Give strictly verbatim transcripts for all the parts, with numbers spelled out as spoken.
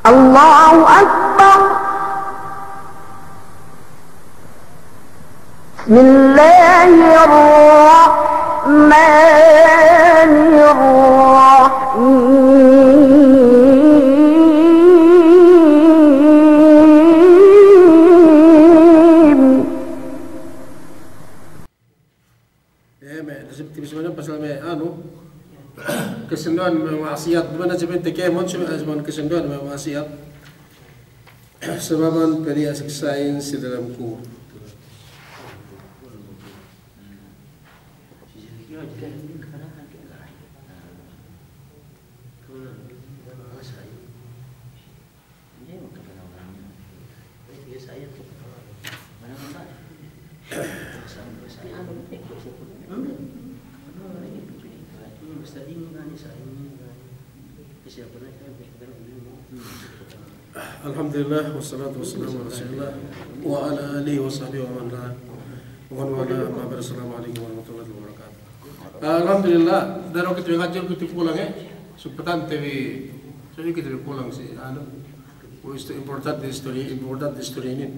الله أكبر. بسم الله الرحمن الرحيم. Eh, me', nasib tibis mane pasal me', anu, kasinduwehan me' ma'asiyat, duma'in nasib te kēmon, sumi, eh, sumi kasinduwehan me' ma'asiyat. Sababan paniya' siksa'in si dalem kubul. Alhamdulillah, wassalatu wassalamu ala Rasulillah, wa ala alihi wa sahbihi wa man wala, wa man wala, amma ba'd, assalamu alaikum warahmatullahi wabarakatuh. Alhamdulillah, dahu' kite bi ngadji' kite bi kulang, eh. Sugpatante bi, so kite bi kulang si, anu, importante history, importante history inin.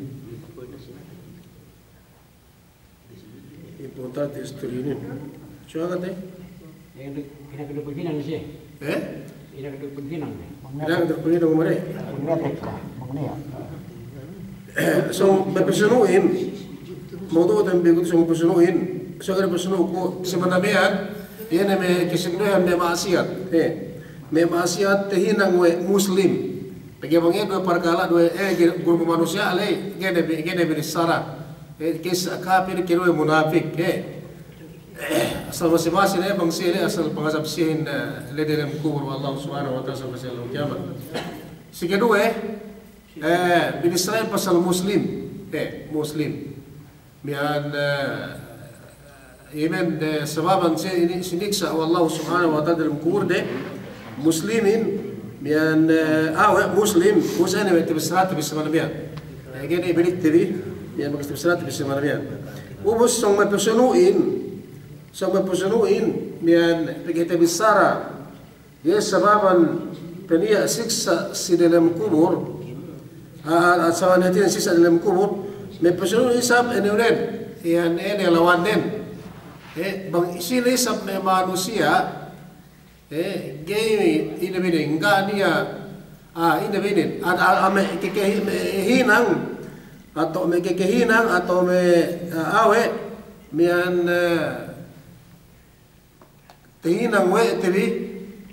Importante history inin. So kate? Ina, ina kadu paghinang siye. Eh? Ina kadu paghinang. Ina kadu paghinang mare. Magnetic ka, magnetic. So, me' pasunu'in, mawdu'ten bi kuwe'itu, so me' pasunu'in, so kade pasunu'ku, si manabihan, iye ne me' kasinduwehan me' ma'asiyat, eh, me' ma'asiyat tahinang we' Muslim. Pegge' bang iye duwe parkala', duwe, eh, grupu manusiya' ley, ga'i ne bi-, ga'i ne binissara. Eh, kissa kapir, keduwe munapik, eh. Asal masi-masi ne bang siye ley, asal pangazab siyehin, eh, ley delem kubul we' Allah Subhanahu wa Ta'ala, asal masi ellew kiyamat. Si keduwe, eh, binissarahin pasal Muslim, eh, Muslim. Miya'an, eh, iye men, eh, sababan si-, ini siniksa' we' Allah Subhanahu wa Ta'ala delem kubul de, Muslimin, miya'an, eh, awe' Muslim, ubus ine me' tabissarate bi si manabihan. Eh, ga'i ne balik te bi, miya'an bakas tabissarate bi si manabihan. Ubus sōng me' pasunu'in, sōng me' pasunu'in, miya'an pegge' tabissara, iye sababan paniya' siksa' si delem kubul, a, a, sababan hātinen siksa' delem kubul, me' pasunu'in isab ine unen, iyan ine lawannen. Eh, bang sine isab me' manusiya', eh, ga'i ine binin, ga' niya', ah, ine binin, a, a, a, me' kekehi-, me' hinang, atawa me' kekehinang, atawa me', ah, awe', miya'an, eh, tahinang we' te bi,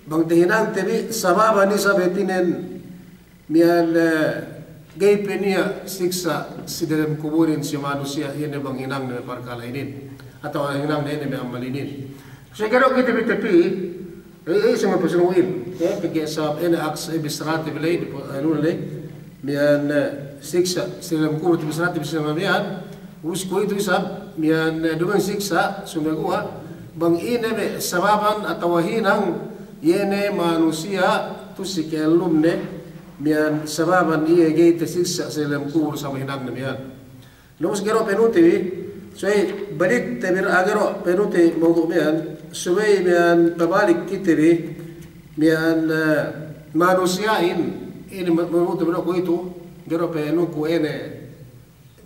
bang tahinang te bi, sababan isab hātinen miya'an, eh, ga'i pe niya' siksa' si delem kubulin si manusiya' iye ne bang hinangne me' parkala' inin, atawa hinangne ine me' amal inin. Sa' ga' du kite bi tapī, eh, eh, sa' me' pasunu'in, eh, pegge' sabab ine aks, eh, bissarate bi ley, di po-, anu ley, miya'an, eh, siksa' si delem kubul, bissarate bi si manabihan, ubus kuwe'itu isab, miya'an, eh, duma'in siksa', sumeguwa', bang ine me' sababan atawa hinang, iye ne manusiya' tu si ka'ellumne, miya'an sababan iye ga'i tasiksa' si delem kubul sabab hinangne miya'an. Na ubus ga' du pa'inute bi, subey balik te bi, ga' du pa'inute mawdu' miya'an, subey miya'an pabalik kite bi, miya'an, eh, manusiya'in, ine ma-, mawdu'te bi du kuwe'itu, ga' du pa'inutku ine,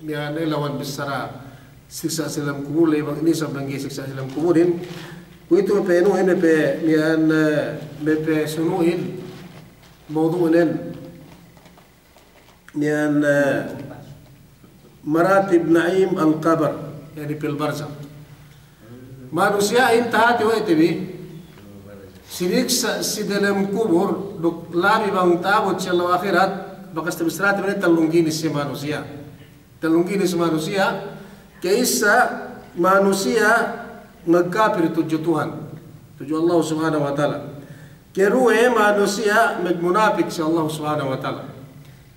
miya'an lawan bissara siksa' si delem kubul, ley bang ine isab bang ga'i siksa' si delem kubulin. Kuwe'itu pa'inu ine pe, miya'an, eh, me' pasunu'in, mawdu'nen, miya'an, eh, maratib na'im al-qabr, ya'ni fil barzakh. Manusiya'in tahāti we' te bi, siniksa' si delem kubul, duk labi bang ta'abut si ellew ahirat, bakas tabissarate bi ne tellung ginis si manusiya'. Tellung ginis manusiya', ke'issa manusiya' magkapir tudju Tuhan, tudju Allah Subhanahu wa Ta'ala. Keduwe manusiya' magmunapik si Allah Subhanahu wa Ta'ala.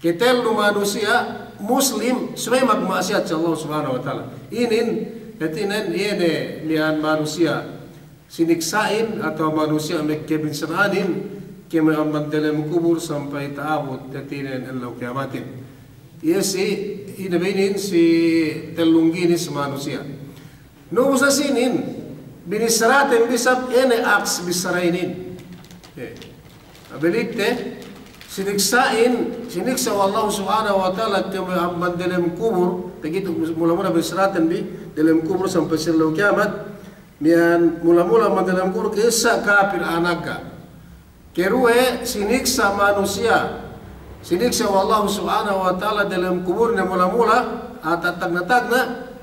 Ketellu manusiya' muslim, subey magma'asiyat si Allah Subhanahu wa Ta'ala. Inin, hātinen, iye ne miya'an manusiya' siniksa'in atawa manusiya' magkabinsara'anin, kēmon amban delem kubul sampay ta'abut hātinen ellew kiyamatin. Iye si, ine be inin si tellung ginis manusiya'. Na ubus sinin, binissarate bi isab ine aks bissara inin. Eh, balik te, Siniksa'in, siniksa' we' Allahu Subhanahu wa Ta'ala kēmon amban delem kubur, pegge' itu mula-mula bissaraten bi, delem kubur sampay si ellew kiyamat, miya'an mula-mula amban delem kubur, ka'issa kapir anagga'. Keduwe, siniksa' manusiya', siniksa' we' Allahu Subhanahu wa Ta'ala delem kuburne mula-mula, atawa tagna'-tagna',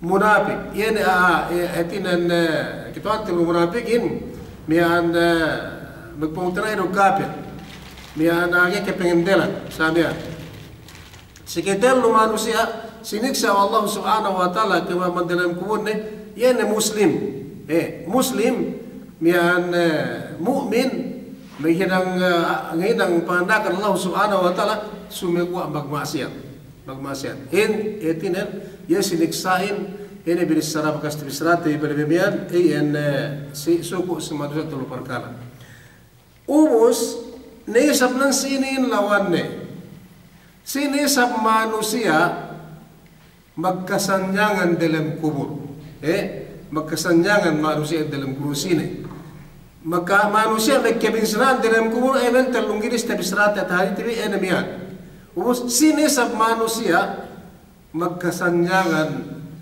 munapik. Iye ne, a, e, hātinen, e, kite bi munapikin, miya'an, e, magpungtina'i du kapir. Miya'an, a, ga'i kapangandelan, sa miya'an. Si katellu manusiya', siniksa' we' Allahu Subhanahu wa Ta'ala kēmon amban delem kuburne, iye ne muslim. E, muslim, miya'an, e, mu'min, maghinang, e, ngahinang panganda'akan Allahu Subhanahu wa Ta'ala, sumeguwa' magma'asiyat. Magma'asiyat. In, hātinen, iye siniksa'in, ine binissara bakas tabissarate bi pa'in miya'an, iyan, e, si, suku' si manusiya' tellu parkala'. Ubus, ne isab nan sinin lawanne. Sine isab manusiya' magkasanyangan delem kubur. E, magkasanyangan manusiya' delem kubur sine. Maka manusiya' magkabinsanangan delem kubur, e, bentel lunggiris tabissarate tahadite bi, e, ne miya'an. Ubus, sine isab manusiya' magkasanyangan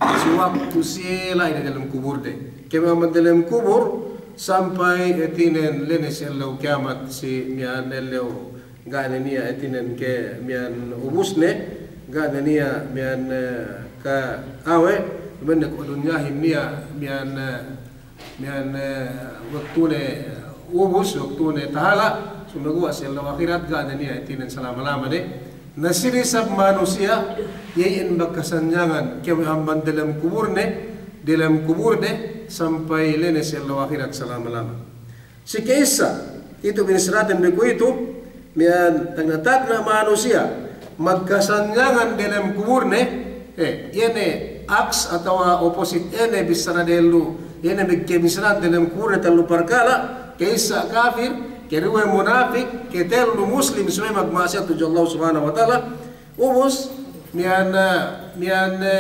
si waktu siye la'i ne delem kuburde. Kēmon amban delem kubur, sampay hātinen la'i ne si ellew kiyamat si miya'an ellew ga' ne niya' hātinen ke miya'an ubusne, ga' ne niya' miya'an, e, ka'awe', miya'an ne kuwe' dunyahin niya', miya'an, e, miya'an, e, waktune ubus, waktune tahala', sumeguwa' si ellew ahirat, ga' ne niya' hātinen salama-lama de. Na sine isab manusiya', iye in magkasanyangan, kēmon amban delem kuburne, delem kuburde, sampay la'i ne si ellew ahirat salama-lama. Si ka'issa, itu binissaraten bi kuwe'itu, miya'an tagna'-tagna' manusiya', magkasanyangan delem kuburne, e, iye ne aks atawa opposite, iye ne bissara dehellu, iye ne magkabinsanangan delem kuburne tellu parkala', ka'issa kapir, keduwe munapik, ketellu muslim, subey magma'asiyat tudju Allah Subhanahu wa Ta'ala, ubus, miya'an, e, miya'an, e,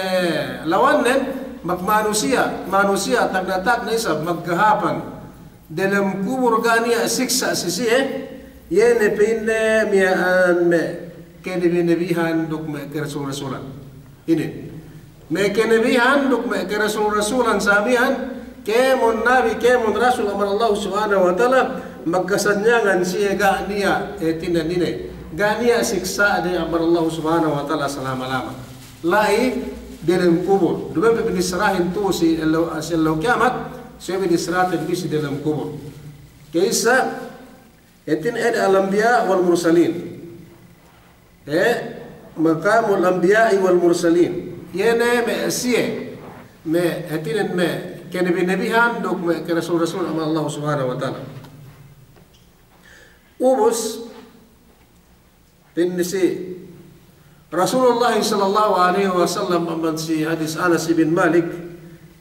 lawannen, magmanusiya', manusiya' tagna'-tagna' isab, magkahapan, delem kubur ga' niya' siksa' si siye, iye ne pa'inne miya'an me' kenebi-nebihan duk me' karasul-rasulan. Inin. Me' kenebihan duk me' karasul-rasulan sa miya'an, kēmon nabi, kēmon rasul amban Allah Subhanahu wa Ta'ala, magkasanyangan siye ga' niya', e, hātinen ine. Ga' niya' siksa'de amban Allah Subhanahu wa Ta'ala salama-lama. La'i delem kubur. Duma'in pe binissarahin tu'u si ellew, si ellew kiyamat, subey binissaraten bi si delem kubur. Ka'issa, hātinen al-anbiya' wal-mursalin. E, maqamul anbiya'i wal-mursalin. Iye ne me' siye, me' hātinen me' kenebi-nebihan duk me' karasul-rasulan amban Allah Subhanahu wa Ta'ala. Ubus, pa'in si Rasulullah sallallahu alaihi wasallam amban si hadis Anas ibn Malik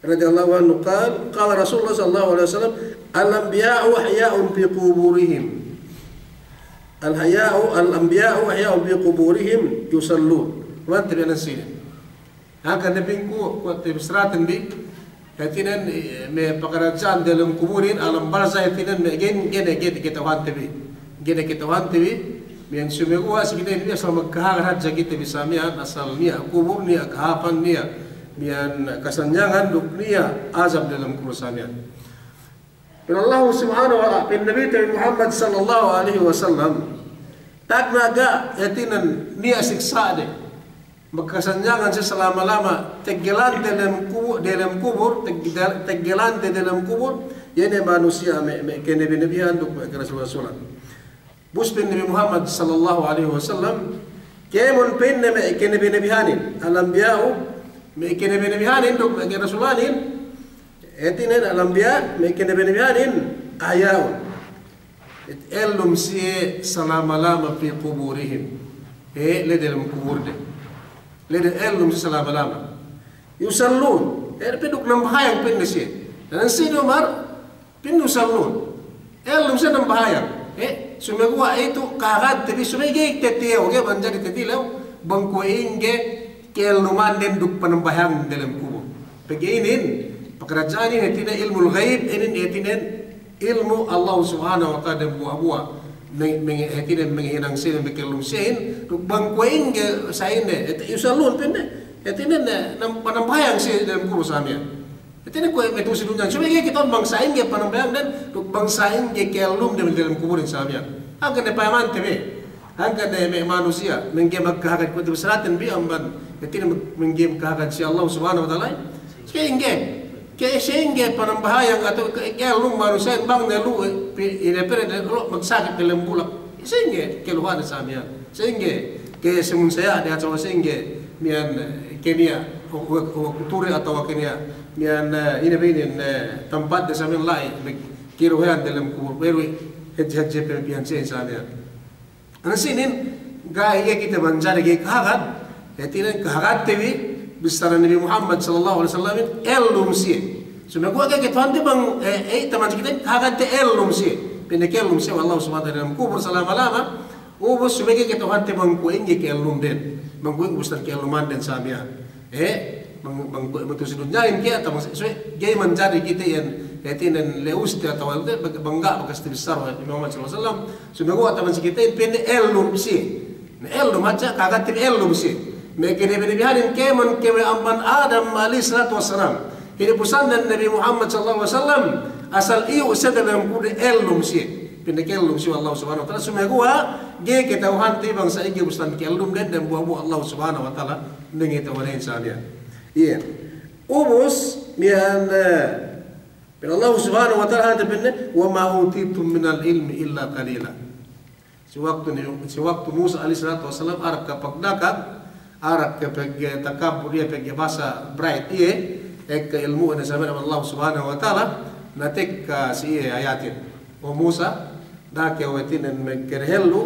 radiyallahu anhu qal, qala Rasulullah sallallahu alaihi wasallam, "Al-anbiya'u ahya'un fi quburihim. Al-ahya'u, al-anbiya'u ahya'un fi quburihim yusallun." Wan tabi'an sinin. Hangkan ne pa'inku, kuwe' tabissaraten bi, hātinen, e, me' pakaradja'an delem kuburin, alam barzah hātinen, me' ga'i, ga'i ne, ga'i ne kata'uhante bi. Ga'i ne kata'uhante bi, miya'an sumeguwa' si kite bi asal magkahagad hadja kite bi sa miya'an, asal niya' kubur, niya' kahapan, niya' miya'an kasanyangan, duk niya' azab delem kubur sa miya'an. Pa'in Allah Subhanahu wa Ta'ala, pa'in Nabite bi Muhammad sallallahu alaihi wasallam, tagna' ga' hātinen niya' siksa'de. Magkasanyangan siye salama-lama, teggelante delem kubu-, delem kubur, teg-, teggelante delem kubur, iye ne manusiya' me', me' kenebi-nebihan duk me' karasul-rasulan. Ubus pa'in Nabi Muhammad sallallahu alaihi wasallam, kēmon pa'inne me' kenebi-nebihanin, al-anbiya'u, me' kenebi-nebihanin duk me' karasulanin, hātinen al-anbiya', me' kenebi-nebihanin, ahya'un. Ellum siye salama-lama fi quburihim. E, la'i delem kuburde. La'i de-, ellum siye salama-lama. Yusallun. E, pe duk nambahayang pa'inne siye. Danan si Umar, pa'in yusallun. Ellum siye nambahayang. E, sumeguwa' itu kahagadte bi, subey ga'i tatilew, ga'i manjari tatilew, bang kuwe' ingge ka'ellumanden duk panambahayang delem kubur. Pegge' inin, pakaradja'an inin hātinen ilmul ghaib, inin hātinen ilmu' Allah Subhanahu wa Ta'ala dembuwa'-buwa'. me-, me-, hātinen manghinang siye, mekellum siyehin, duk bang kuwe' ingge sa'ingge, hāti, yusallun pa'inne, hātinen, eh, nam-, panambahayang siye dalem kubul sa miya'an. Hātinen kuwe' me' tu'u si dunyahin. Subey ga'i kata'uhan bang sa'ingge panambahayangden, duk bang sa'ingge kellumden dalem kubulin sa miya'an. Hangkan ne payamante bi. Hangkan ne me' manusiya', mangga'i magkahagad kuwe' tabissaraten bi amban, hātinen mangga'i magkahagad si Allah Subhanahu wa Ta'ala. Sa'ingge, ke-, sa'ingge panambahayang atawa ke-, kellum manusiya'in bang ne lu'u, eh, pi-, ine pere ne lu'u magsakit dalem bulak. Sa'ingge keluhan sa miya'an. Sa'ingge ke-, samun saya' de atawa sa'ingge miya'an, eh, ke niya', o-, o-, o-, kuturi atawa ke niya', miya'an, eh, ine be inin, eh, tampatde sa miya'an la'i, me-, keluhan dalem kubul, baru hadje-hadje pe bihan siye sa miya'an. Na sinin, ga'i, ga'i kite manjari ga'i kahagad, hātinen kahagadte bi, bissara Nabi Muhammad sallallahu alaihi wasallam, ellum siye. Sumeguwa' ga'i kata'uhante bang, eh, eh, taman si kite, kahagadte ellum siye. Pinakellum siye we' Allah Subhanahu wa Ta'ala dalem kubul salama-lama, ubus subey ga'i kata'uhante bang kuwe' ingge kellumden, bang kuwe' ingge bustan kellumanden sa miya'an. Eh, bang, bang kuwe' me' tu'u si dunyahin ke atawa bang, subey ga'i manjari kite iyan, hātinen le'uste atawa bang ga'i bakas tabissara we' Nabi Muhammad sallallahu alaihi wasallam, Sumeguwa' taman si kitehin pa'inne ellum siye. Na ellum hadja, kahagadte bi ellum siye. Me' kinabi-nabihanin kēmon, kēmon amban Adam alayhis salatu wassalam. Hinapusan Nabi Muhammad sallallahu alaihi wasallam, asal iyu' siye dalem kubul ellum siye. Pinakellum siye we' Allah Subhanahu wa Ta'ala. Sumeguwa' ga'i kata'uhante bang sa'ingge bustan kellumden, dambuwa'-buwa' Allah Subhanahu wa Ta'ala nangatawanin sa miya'an. Iye. Ubus, miya'an, eh, Pa'in Allah Subhanahu wa Ta'ala, hāti pa'inne, "Wa ma utitum minal ilmi illa qalila." Si waktu ni, si waktu Musa alayhis salatu wassalam arak kapagdakag, arak kapagtakabbur iye, pagbasa bright iye, ekka ilmu'ne sa miya'an amban Allah Subhanahu wa Ta'ala, na tekka si iye ayatin. O Musa, da'a kew hātinen magkadehellu,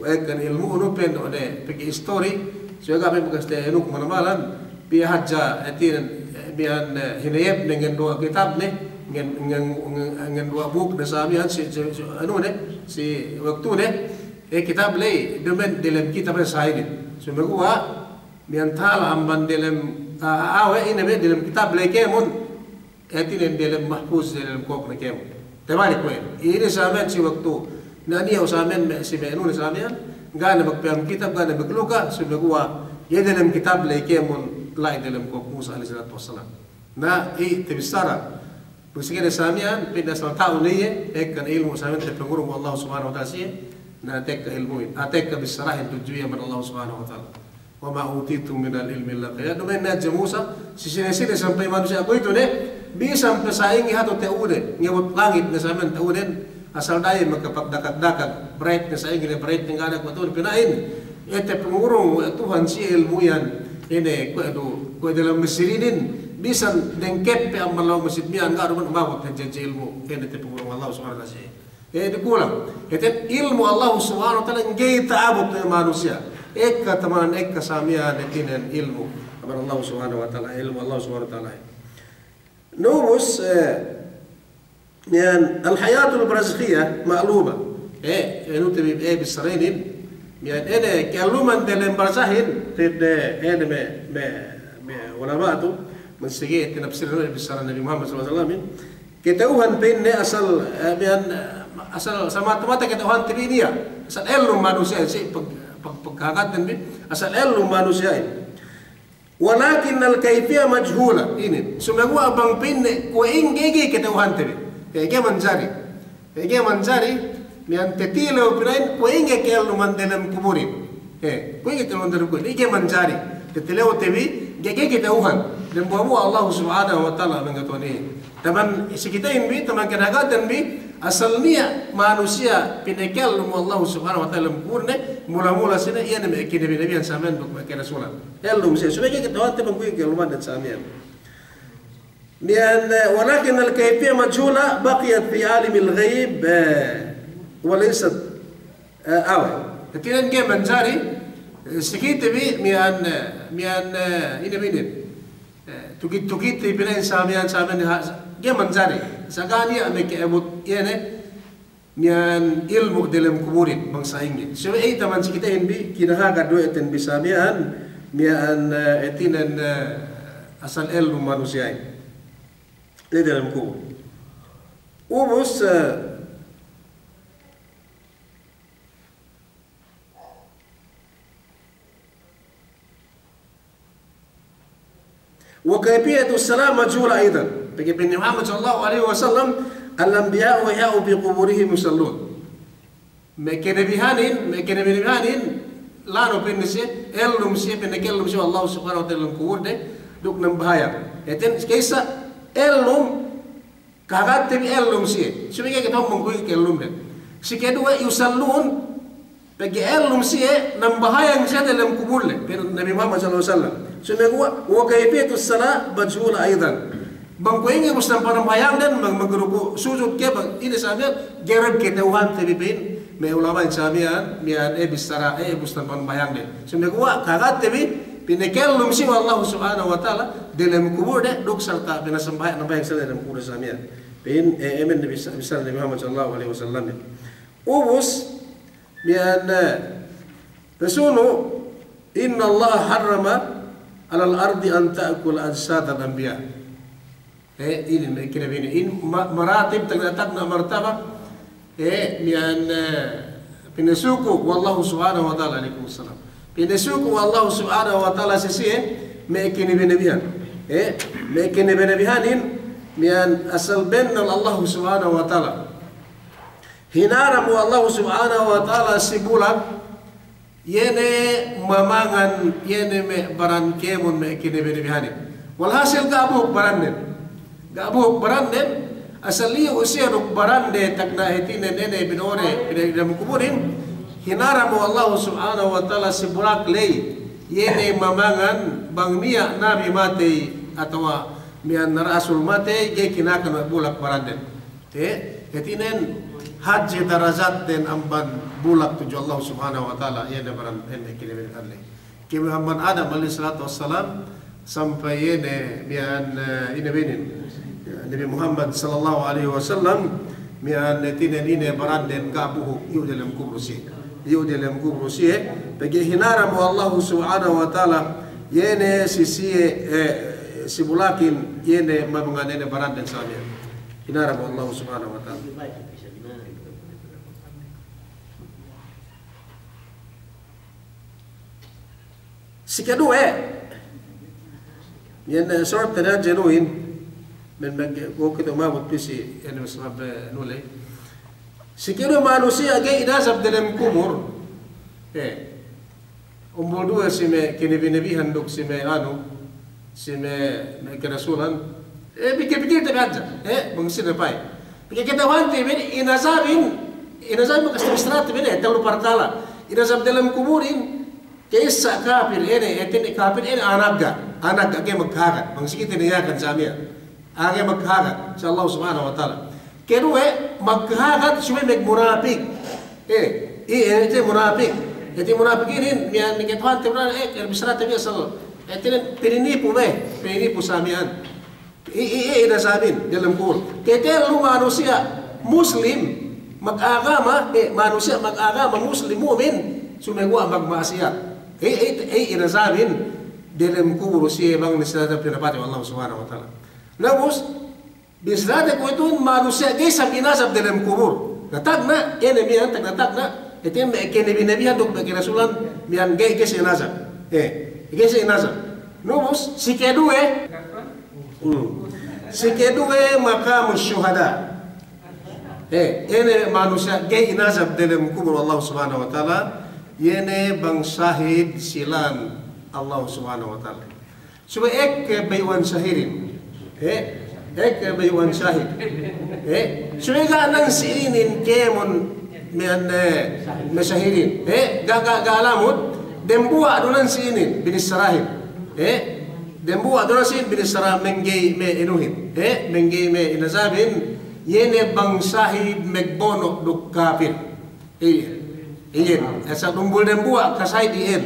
we' ekka ilmu'nu pa'in, o ne, pegge' istori, subey ga' pa'in bakas te anu ku manamalan, piye hadja hātinen, eh, miya'an, eh, hinayepne ngenduwa' kitabne, ngen, ngen, ngen, ngenduwa' bukne sa miya'an si, si, si, anune, si waktune, eh, kitab ley, duma'in dalem kitab ley sa inin. Sumeguwa', miya'an tahala' amban dalem, ah, ah, awe' ine be dalem kitab ley kēmon. Hātinen dalem mahfuz, dalem kōkne kēmon. Tabalik we'. Ine sa miya'an si waktu na niya' sa miya'an me', si me' anune sa miya'an, ga' ne magpayam kitab, ga' ne magluka, sumeguwa' iye dalem kitab ley kēmon la'i dalem kōk Musa alayhis salatu wassalam. Na, iye tabissara. Pagsikene sa miya'an, pa'in asal ta'u ne iye, ekka ne ilmu' sa miya'an tapangurung we' Allah Subhanahu wa Ta'ala si iye, na tekka ilmu'in, ah, tekka bissarahin tudju iye amban Allah Subhanahu wa Ta'ala. "Wa ma utitum minal ilmi illa qalila." Duma'in ne hadja Musa, si sine-sine sampay manusiya' kuwe'itu ne, bisan pe sa'ingge hatu ta'ude, ngabut langit ne sa miya'an ta'uden, asal da'a iye makapagdakag-dakag, bright ne sa'ingge ne bright ne ga' ne kuwe' ta'ude pina'in, iye tapangurung we' Tuhan si iye ilmu' iyan, ine kuwe' du, kuwe' dalem masjid inin, bisan dengkeppe amban lawang masjid miya'an ga' du man umabut hadja-hadja ilmu', ine tapangurung Allah Subhanahu wa Ta'ala si iye. Eh, dikulang. Hātinen ilmu' Allah Subhanahu wa Ta'ala ga'i ta'abut we' manusiya'. Ekka tamanan ekka sa miya'an hātinen ilmu' amban Allah Subhanahu wa Ta'ala, ilmu' Allah Subhanahu wa Ta'ala. Na ubus, eh, miya'an al-hayatul barzakhiyya ma'luma. Eh, anu te bi, eh, bissara inin. Miya'an ine, ka'elluman dalem barzakhin, te, te, ine me', me', me' ulama' tu, magsige tinapsir bissara Nabi Muhammad sallallahu alaihi wasallam. Kata'uhan pa'inne asal, eh, miya'an, eh, asal samata-mata kata'uhante bi niya'. Asal ellum manusiya'in si pag-, pag-, pagkahagadten bi, asal ellum manusiya'in. Walakinnal kayfiyya majhula. Inin. Sumeguwa' bang pa'inne kuwe' ingge, ga'i kata'uhante bi. Eh, ga'i manjari. Eh, ga'i manjari, miya'an tatilew pina'in kuwe' ingge ka'elluman dalem kuburin. Eh, kuwe' ingge ka'elluman dalem kuburin. Ga'i manjari. Tatilewte bi, ga'i, ga'i kata'uhan. Dambuwa'-buwa' Allah Subhanahu wa Ta'ala mangatawanin. Taman si kitehin bi, taman kinahagadten bi, asal niya' manusiya' pinakellum we' Allah Subhanahu wa Ta'ala dalem kuburne, mula-mula sine, iye ne me' kinabi-nabihan sa miya'an duk me' karasulan. Ellum siye, subey ga'i kata'uhante bang kuwe' ka'elluman dan sa miya'an. Miya'an, eh, walakinnal kayfiyya majhula baqiyat fi alimil ghaib, eh, wa laysat, eh, awe'. Hātinen ga'i manjari, eh, si kite bi miya'an, eh, miya'an, eh, ine bi inin. Eh, tukit-tukit te bi pina'in sa miya'an, sa miya'an ha-, ga'i manjari. Sa ga' niya' me' ka'abut iye ne, miya'an ilmu' dalem kuburin bang sa'ingge. Subey iye taman si kitehin bi, kinahagad we' ten bi sa miya'an, miya'an, eh, hātinen, eh, asal ellum manusiya'in. Iye dalem kubur. Ubus, eh, وكيفية الصلاة مجهولة أيضا. Pegge' pa'in Nabi Muhammad sallallahu alaihi wasallam, الأنبياء أحياء في قبورهم يصلون. Me' kenebihanin, me' kenebihanin, lanu pa'inne siye, ellum siye, pa'inne ka'ellum siye we' Allah subhanahu wa ta'ala dem kubulde, duk nambahayang. Hātinen, ka'issa, ellum, kahagatte bi ellum siye. Subey ga'i kata'uhan bang kuwe' ka'ellumde. Sikeduwe, يصلون, pegge' ellum siye, nambahayang siye dem kubulde. Pa'in Nabi Muhammad sallallahu alaihi wasallam. Sumeguwa', وكيفية الصلاة مجهولة أيضا. Bang kuwe' ingge ubus nambahayangden, bang magruku' sujud ke, bang ine sa miya'an, ga'i du kata'uhante bi pa'in me' ulama'in sa miya'an, miya'an, e, bissara, e, ubus nambahayangden. Sumeguwa' kahagatte bi, pa'inne ka'ellum siye we' Allah subhanahu wa ta'ala, dem kubulde, duk sarta' pinasambahayang, nambahayang siye dem kubulde sa miya'an. Pa'in, e, e, me' bissara, bissara Nabi Muhammad sallallahu alaihi wasallam. Ubus, miya'an, e, pasunu', إن الله حرم على الأرض أن تأكل أجساد الأنبياء. E, inin me' kenebihanin. In ma-, maratib, tagna'-tagna' martabak. E, miya'an, e, pinasuku' we' Allah subhanahu wa ta'ala, alaikum salam. Pinasuku' we' Allah subhanahu wa ta'ala si siye, me' kenebi-nebihan. E, me' kenebi-nebihanin, miya'an asal bennal Allah subhanahu wa ta'ala. Hinaram we' Allah subhanahu wa ta'ala si bulak, iye ne mamangan, iye ne me' baran kēmon me' kenebi-nebihanin. Walhasil ga' buhuk barannen. Ga' buhuk barannen, asal iyu' siye duk barande tagna' hātinen ine binore, bine-, dem kubulin, hinaram we' Allah subhanahu wa ta'ala si bulak ley, iye ne mamangan bang niya' nabi matey atawa miya'an rasul matey, ga'i kinakan we' bulak barannen. E, hātinen hadje darajatden amban bulak tudju Allah subhanahu wa ta'ala, iye ne baran, iye ne kenebi-nebihan ley. Kēmon amban Adam alaihis salatu wassalam, sampay iye ne miya'an, e, ine binin, Nabi Muhammad sallallahu alaihi wasallam, miya'an hātinen ine baranden ga' buhuk, iyu' dem kubul siye. Iyu' dem kubul siye, pegge' hinaram we' Allah subhanahu wa ta'ala, iye ne si siye, e, si bulakin, iye ne mamangan iye ne baranden sa miya'an. Hinaram we' Allah subhanahu wa ta'ala. Sikeduwe, iyan, e, sort ne hadja nuhin, men, men, ko' kite umabut pī si, iyan, sabab, e, nuley. Sikeduwe manusiya' ga'i inazab dem kubul. E. Umbul duwe si me' kenebi-nebihan duk si me' anu, si me', me' kerasulan. E, pikil-pikilte bi hadja. E, bang sine pa'in. Pikil kata'uhante bi, inazabin, inazabin bakas bissarate bi ne, tellu parkala'. Inazab dem kubulin, ka'issa kapir, ine, hātinen kapir, ine, anagga'. Anagga' ga'i magkahagad. Bang si kite ne Yakan sa miya'an. Ga'i magkahagad si Allah subhanahu wa ta'ala. Keduwe, magkahagad subey magmunapik. E, i, e, hāti munapik. Hāti munapik inin, miya'an kata'uhante bi, e, bissarate bi asal. Hātinen pininipu be, pininipu sa miya'an. I, i, i, inazabin, dem kubul. Ketellu manusiya' muslim, magagama, e, manusiya' magagama muslim mu'min, sumeguwa' magma'asiyat. I, i, i, inazabin, dem kubul siye bang ne siye pinapatey we' Allah subhanahu wa ta'ala. Na ubus, bissarate kuwe'itun manusiya' ga'i isab inazab dem kubul. Na tagna', ine miya'an tagna'-tagna', hātinen me' kenebi-nebihan duk me' kerasulan miya'an ga'i, ga'i siye inazab. E, ga'i siye inazab. Na ubus, sikeduwe, hmm. Sikeduwe maqamus shuhada. E, ine manusiya' ga'i inazab dem kubul Allah subhanahu wa ta'ala, iye ne bang sahid si lān Allah subhanahu wa ta'ala. Subey ekka bayu'an sahidin. E, ekka bayu'an sahid. E, subey ga' nan si inin kēmon miya'an, e, me' sahidin. E, ga', ga', ga' lamud, dembuwa' du nan si inin binissarahin. E, dembuwa' du nan si inin binissarahin mangga'i me' inuhin. E, mangga'i me' inazabin, iye ne bang sahid magbono' duk kapir. Iye. Iye. Asal umbul dembuwa' kasahid iyan.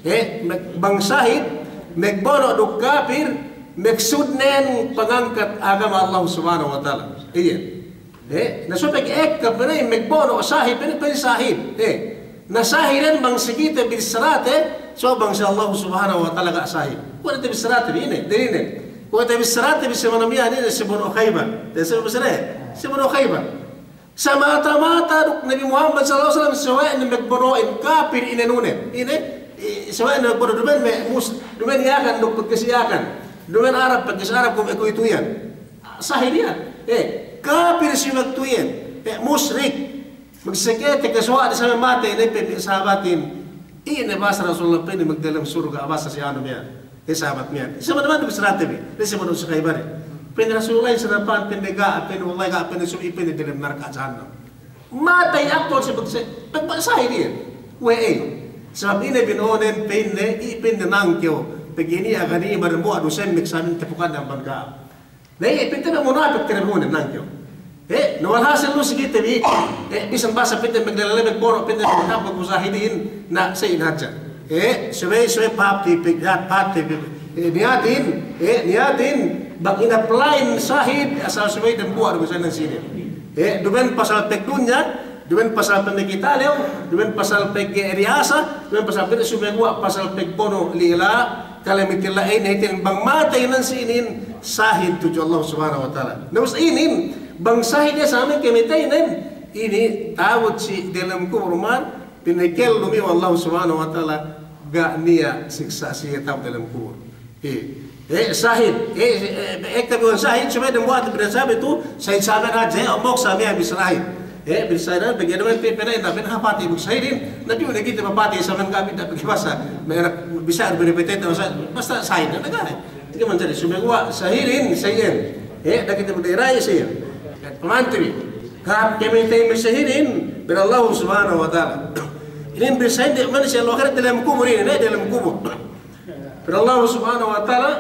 E, me-, bang sahid, magbono' duk kapir, maksudnen pangangkat agama Allah subhanahu wa ta'ala. Iye. E, na subey ekka pa'in magbono' sahid, pa'in, pa'in sahid. E, na sahiden bang si kite bissarate, so bang si Allah subhanahu wa ta'ala ga' sahid. Kuwe' ne te bissarate bi ine, dalilnen. Kuwe' ne te bissarate bi si manu miya'an ine, si bono' Khaybar. Te si bissarate, si bono' Khaybar. Samata-mata duk Nabi Muhammad sallallahu alaihi wasallam sawe'ne magbono'in kapir inēnunen. Ine, i-, sawe'ne magbono' duma'in me' mus-, duma'in Yakan duk pagkasi Yakan. Duma'in Arab, pegge' si Arab kuwe' kuwe'itu iyan. Sahid iyan. Eh, kapil si waktu iyan. Eh, musrik. Magsekete kasuwa' di sa me' matey ne pe sahabatin. Ine bahasa Rasulullah pa'inne magdalem surga' bahasa si anu miya'an. Eh, sahabat miya'an. Sahabat miya'an bissarate bi. Ine sahabat si Khaybar. Pa'inne Rasulullah, ine sahabat, pa'inne ga', pa'inne wallahi ga', pa'inne subey, pa'inne dalem narka' jahannam. Matey aku si pagse-, pag-, sahid iyan. We'ey. Sabab ine bino'onen pa'inne, i' pa'inne nangkew. Pegge' niya' ganima dambuwa' du semmek samin tapukan amban ka'am. Na iye, pa'inte me' munapik te ne bunen nangkew. Eh, na walhasil lu si kite bi, eh, bisan bahasa pa'inte maglelele magbono', pa'inte magkapag mujahidin, na sa' inin hadja. Eh, subey, subey pahāp te pegge' pahāp te, eh, niyatin, eh, niyatin, bang in-apply-in sahid, asal subey dambuwa' du misan sinin. Eh, duma'in pasal pagdunya, duma'in pasal pamikitalew, duma'in pasal pagriasa, duma'in pasal pag-, sumeguwa' pasal pagbono' lila, kalamite la'in, hātinen bang matey nan si inin, sahid tudju Allah Subhanahu wa Ta'ala. Na ubus inin, bang sahid iye sa me' kamateynen, inin ta'abut si delem kubul man, pinakellum iye we' Allah Subhanahu wa Ta'ala, ga' niya' siksa' siye ta'abut delem kubul. Eh, eh, sahid. Eh, eh, eh, ekka bi we' sahid, subey dambuwa' te bi sahid tu, sahid sa me' hadja, eh, omok sa me' bissā sahid. Eh, bissā sahid, pegge' duma'in pe, pa'inne, na pa'in hāp matey bu sahidin, na pa'in ne kite mapatey sa me' ga' bi, na pegge' bahasa, me' anak bissā, bere petete, basta, basta sahid, na ga' ne. Tiga manjari, sumeguwa' sahidin, sahidin. Eh, da'a kite bu da'i rai sahidin. Pamante bi. Hāp kamatey me' sahidin, pa'in Allah Subhanahu wa Ta'ala. Inin bissā sahidin, mane si ellew ahirat delem kubul inin, eh, delem kubul. Pa'in Allah Subhanahu wa Ta'ala,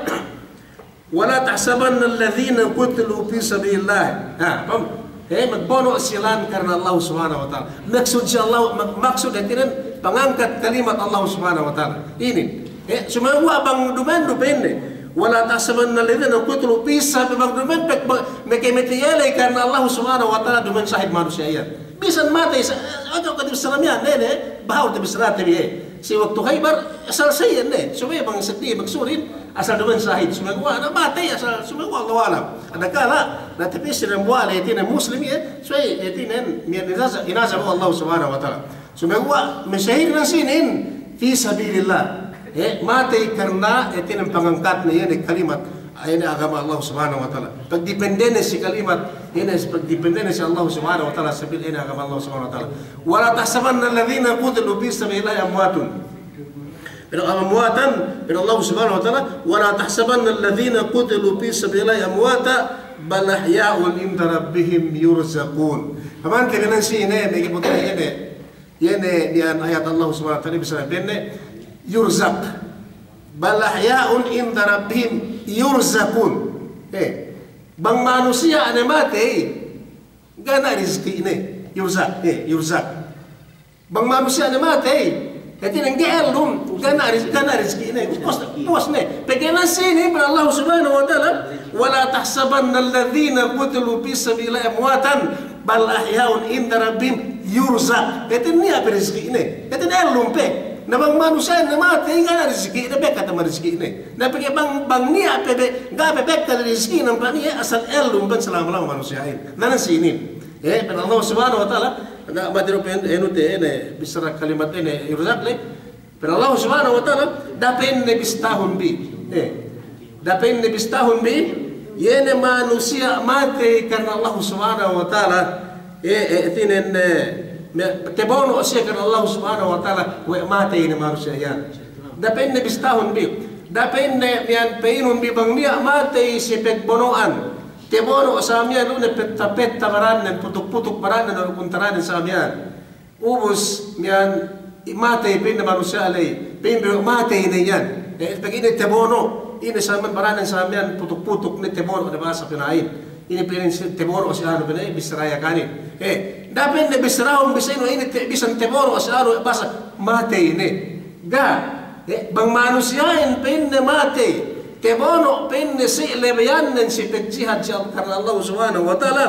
"Wa la tahsabanna alladhina qutilu fi sabilillah." Ha, paham? Eh, magbono' si lān karna Allah Subhanahu wa Ta'ala. Maksud si Allah, mak-, maksud hātinen pangangkat kalimat Allah Subhanahu wa Ta'ala. Inin. Eh, sumeguwa' bang duma'in du pa'inne. "Wa la tahsabanna alladhina qutilu fi sabi-," bang duma'in pag-, bang, makamatey iye ley karna Allah Subhanahu wa Ta'ala duma'in sahid manusiya' iyan. Bisan matey sa-, eh, ojok kite bissā miya'an, ne, ne, bahawul te bissā te bi, eh. Si waktu Khaybar, asal sahid ne. Subey bang seddi, bang surin, asal duma'in sahid. Sumeguwa' na matey, asal sumeguwa' Allahu a'lam. Adakala, na tapī si dambuwa' ley hātinen Muslim, eh. Subey, eh, hātinen, miya'an inaza-, inaza we' Allah Subhanahu wa Ta'ala. Sumeguwa' me' sahid nan sinin, fi sabilillah. Eh, matey karna, eh, hātinen pangangkatne iye ne kalimat, iye ne agama Allah Subhanahu wa Ta'ala. Pagdipendene si kalimat, iye ne pagdipendene si Allah Subhanahu wa Ta'ala, sabil iye ne agama Allah Subhanahu wa Ta'ala. Wa la tahsabanna alladhina qutilu fi sabilillahi amwatun. Pa'in amwatan, pa'in Allah Subhanahu wa Ta'ala, "Wa la tahsabanna alladhina qutilu fi sabilillahi amwatan, bal ahya'un inda rabbihim yurzaqun." Pamante bi nan sinin, eh, me' kite bi iye ne. Iye ne miya'an ayat Allah Subhanahu wa Ta'ala bissā pa'inne, yurzaq. "Bal ahya'un inda rabbihim yurzaqun." Eh, bang manusiya' ne matey, ga' niya' rizki'ne. Yurzaq, eh, yurzaq. Bang manusiya' ne matey, hātinen ga' ellum, ga' niya' riz-, ga' niya' rizki'ne. Puwas, puwas ne. Pegge' nan sinin pa'in Allah Subhanahu wa Ta'ala, "Wa la tahsabanna alladhina qutilu fi sabilillahi amwatan, bal ahya'un inda rabbihim yurzaq." Hātinen niya' pe rizki'ne. Hātinen ellum pe. Na bang manusiya' ne matey, ga' niya' rizki'ne, bekkat ne rizki'ne. Na pegge' bang, bang niya' pe be-, ga' pe bekkat rizki'ne amban iye, asal ellum pe salama-lama manusiya'in. Na nan sinin. Eh, pa'in Allah Subhanahu wa Ta'ala, na matey du pa'in, eh, anu te, eh, ne, bissara kalimat, eh, ne, yurzaq le. Pa'in Allah Subhanahu wa Ta'ala, da'a pa'inne bistahun bi. Eh, da'a pa'inne bistahun bi, iye ne manusiya' matey karna Allah Subhanahu wa Ta'ala, eh, eh, hātinen, eh, me-, tabono' siye karna Allah Subhanahu wa Ta'ala, we' matey ne manusiya' iyan. Da'a pa'inne bistahun bi. Da'a pa'inne miya'an pa'inun bi bang niya' matey si pagbono'an. Tabono' sa miya'an lu ne petta-petta barannen, putuk-putuk barannen, alu kuntaranen sa miya'an. Ubus miya'an, i-, matey pa'inne manusiya' ley, pa'in bi matey ne iyan. Eh, pegge' ine tabono', ine sa miya'an barannen sa miya'an putuk-putuk ne tabono' ne bahasa pina'in. Ine pa'in si tabono' si anu pina'in, bissara Yakanin. Eh, da'a pa'inne bissarahun bi sa inu ine te-, bisan tabono' si anu bahasa matey ne. Ga'. Eh, bang manusiya'in pa'inne matey, tabono' pa'inne si lebeyannen si pagjihad si Al-, karna Allah Subhanahu wa Ta'ala,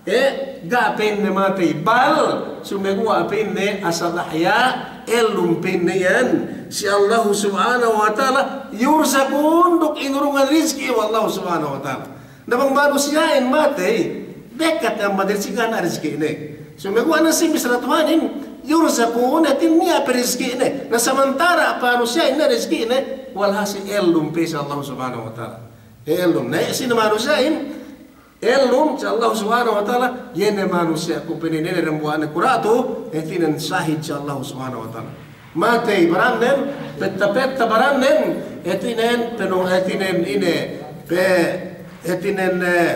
eh, ga' pa'inne matey, bal, sumeguwa' pa'inne asal ahya', ellum pa'inne iyan si Allah Subhanahu wa Ta'ala, yurzaqun, duk inurungan rizki' we' Allah Subhanahu wa Ta'ala. Na bang manusiya'in matey, bekkat ne amban rizki', ga' niya' rizki'ne. Sumeguwa' nan sinin bissara Tuhanin, yurzaqun, hātinen niya' pe rizki'ne. Na samantara' manusiya'in niya' rizki'ne, walhasil ellum pe si Allah Subhanahu wa Ta'ala. Ellum. Na, sine manusiya'in ellum si Allah Subhanahu wa Ta'ala, iye ne manusiya' kuwe' pa'inne, iye ne dambuwa' ne kuratu, hātinen sahid si Allah Subhanahu wa Ta'ala. Matey barannen, petta-petta barannen, hātinen penu-, hātinen ine, pe-, hātinen, eh,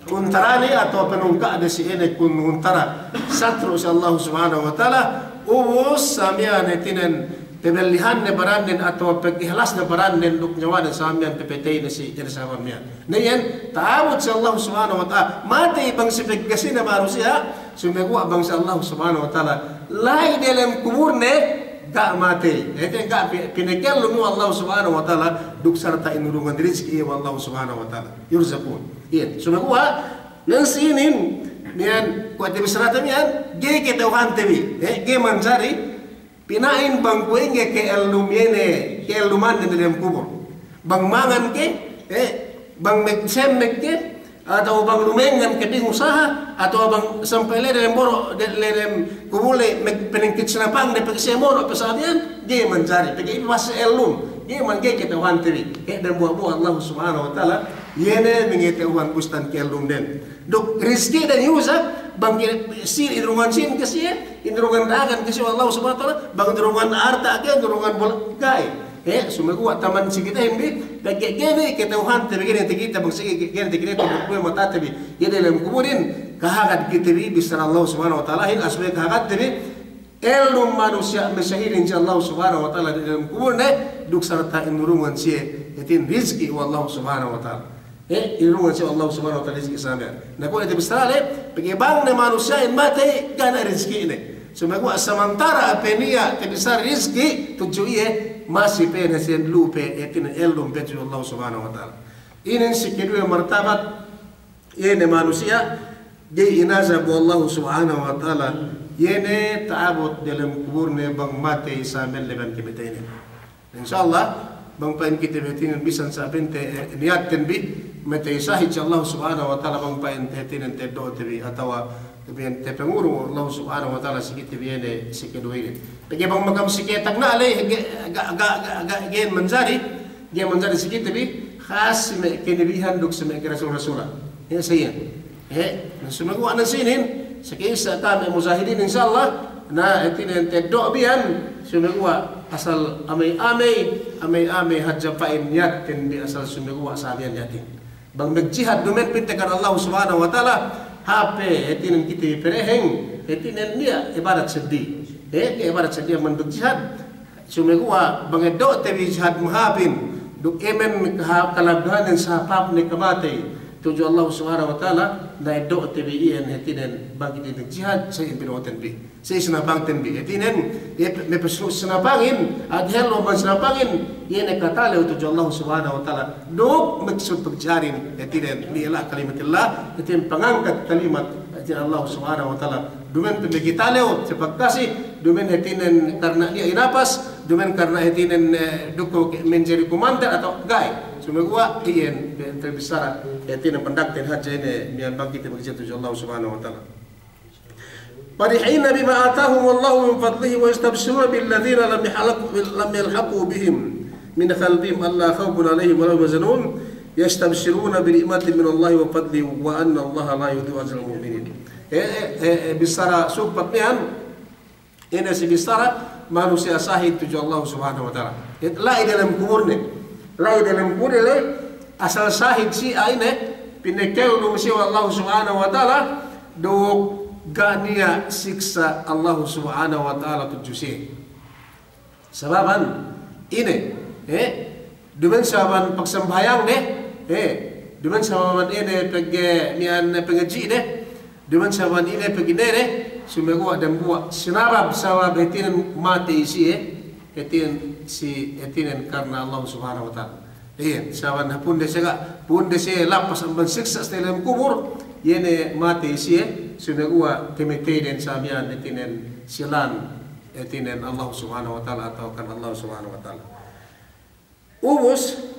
kuntarane atawa penungka'de si ine kun-, kuntara satru' si Allah Subhanahu wa Ta'ala, ubus samiyan hātinen pebellihanne barannen atawa pegihlasne barannen duk nyawane samiyan pepateyne si ine sabab miyan. Na iyan, ta'abut si Allah Subhanahu wa Ta'ala, matey bang si peggasine manusiya', sumeguwa' bang si Allah Subhanahu wa Ta'ala, la'i delem kuburne, ga' matey. Hātinen ga' pi-, pinakellum we' Allah Subhanahu wa Ta'ala, duk sarta' inurungan rizki' we' Allah Subhanahu wa Ta'ala. Yurzaqun. Iyan, sumeguwa', nan si inin, miyan, kuwe' te bissarate miyan, ga'i kata'uhante bi, eh, ga'i manjari, pina'in bang kuwe' ingge ka'ellum iye ne, ka'ellumanne delem kubur. Bang mangan ke, eh, bang magsemmek ke, atawa bang lumengngan ke bingusaha, atawa bang sampay la'i delem boro', de-, delem kubul la'i, mag-, paningkit sinapangde pegge' siye mono' pe samiyan, ga'i manjari, pegge' iye masi ellum, ga'i man-, ga'i kata'uhante bi. Eh, dambuwa'-buwa' Allah Subhanahu wa Ta'ala, iye ne mangata'uhan bustan ka'ellumden. Duk rizki'den yurzaq, bang ke-, si inurungan sīn ke siye, inurungan da'akan ke siye we' Allah Subhanahu wa Ta'ala, bang inurungan arta' ke, inurungan bola', ga'i. Eh, sumeguwa' taman si kitehin bi, pegge' ga'i ne kata'uhante bi, ga'i ne takite bang si, ga'i ne takite bang kuwe' matate bi. Iye delem kuburin, kahagad kite bi, bissara Allah Subhanahu wa Ta'alahin, asal kahagad kite bi, ellum manusiya' masahidin si Allah Subhanahu wa Ta'ala delem kuburne, duk sarta' inurungan siye, hātinen rizki' we' Allah Subhanahu wa Ta'ala. Eh, inurungan siye we' Allah Subhanahu wa Ta'ala rizki' samiyan. Na kuwe' ne te bissara le, pegge' bang ne manusiya'in matey, ga' ne rizki'ne. Sumeguwa' samantara' pe niya' te bissara rizki', tudju iye, masi pe ne siye lu'u pe, hātinen ellum pe tudju Allah Subhanahu wa Ta'ala. Inin si keduwe martabat, iye ne manusiya', ga'i inazab we' Allah Subhanahu wa Ta'ala, iye ne ta'abut delem kuburne bang matey samiyan leban kamateyne. Insya Allah, bang pa'in kite bi hātinen bisan sa pa'inte, eh, niyatten bi, matey sahid si Allah Subhanahu wa Ta'ala bang pa'in hātinen ta'eddo'te bi, atawa bi tapangurung Allah Subhanahu wa Ta'ala si kite bi iye ne si keduwe inin. Pegge' bang makam si kite tagna' le, ga', ga', ga', ga', ga', ga'i manjari, ga'i manjari si kite bi, khas si me' kanabihan duk si me' karasul-rasulan. Iye sa iyan. Eh, na sumeguwa' nan si inin, saka'issa kami mujahidin, insya Allah, na hātinen ta'eddo' bi iyan, sumeguwa' asal amey-amey, amey-amey hadja pa'in niyatten bi asal sumeguwa' sa iyan niyatten. Bang magjihad duma'in pa'inte karna Allah Subhanahu wa Ta'ala, hāp pe hātinen kite bi pereheng, hātinen niya' ibadat seddili. Eh, niya' ibadat seddili amban magjihad, sumeguwa' bang eddo'te bi jihad mahāpin, duk emen kaha-, kalabduhannen sahāp-hāpne kamatey tudju Allah Subhanahu wa Ta'ala, na eddo'te bi iyan hātinen bang kite bi jihad, sa iyan pino'oten bi. Sa iyan sinapangten bi. Hātinen, iye pe-, me' pesnu' sinapangin, at hello man sinapangin, iye ne katalew tudju Allah Subhanahu wa Ta'ala. Duk maksud pagjihadin, hātinen, li'ila' kalimatillah, hātinen pangangkat kalimat, hātinen Allah Subhanahu wa Ta'ala. Duma'in pe magkitalew, si pagkasi, duma'in hātinen karna' niya' inapas, duma'in karna' hātinen, eh, duk ke-, manjari kumandan atawa ga'i. Sumeguwa' iyan, be-, tabissara, hātinen pandakten hadja ine, miya'an bang kite magjihad tudju Allah Subhanahu wa Ta'ala. فرحين بما آتاهم الله من فضله ويستبشرون بالذين لم يحلق-، لم يلحقوا بهم من خلفهم ألا خوف عليهم ولا هم يحزنون يستبشرون بنعمة من الله وفضل وأن الله لا يضيع أجر المؤمنين. Eh, eh, eh, eh, bissara sugpat miya'an, ine si bissara manusiya' sahid tudju Allah Subhanahu wa Ta'ala. Eh, la'i delem kuburne. La'i delem kuburne le, asal sahid siye ine, pinakellum siye we' Allah Subhanahu wa Ta'ala, duk ga' niya' siksa' Allah Subhanahu wa Ta'ala tudju siye. Sababan ine, eh, duma'in sababan pagsambahayangde, eh, duma'in sababan ine pegge' miya'an pangadji'de, duma'in sababan ine pegge' inede, sumeguwa' dambuwa' sinabab sabab hātinen matey siye, hātinen si, hātinen karna Allah Subhanahu wa Ta'ala. Iye, sababan hāpunde siye ga', hāpunde siye lappas amban siksa' si delem kubur, iye ne matey siye, sumeguwa' kamateyden sa miya'an hātinen si lān, hātinen Allah Subhanahu wa Ta'ala atawa karna Allah Subhanahu wa Ta'ala. Ubus,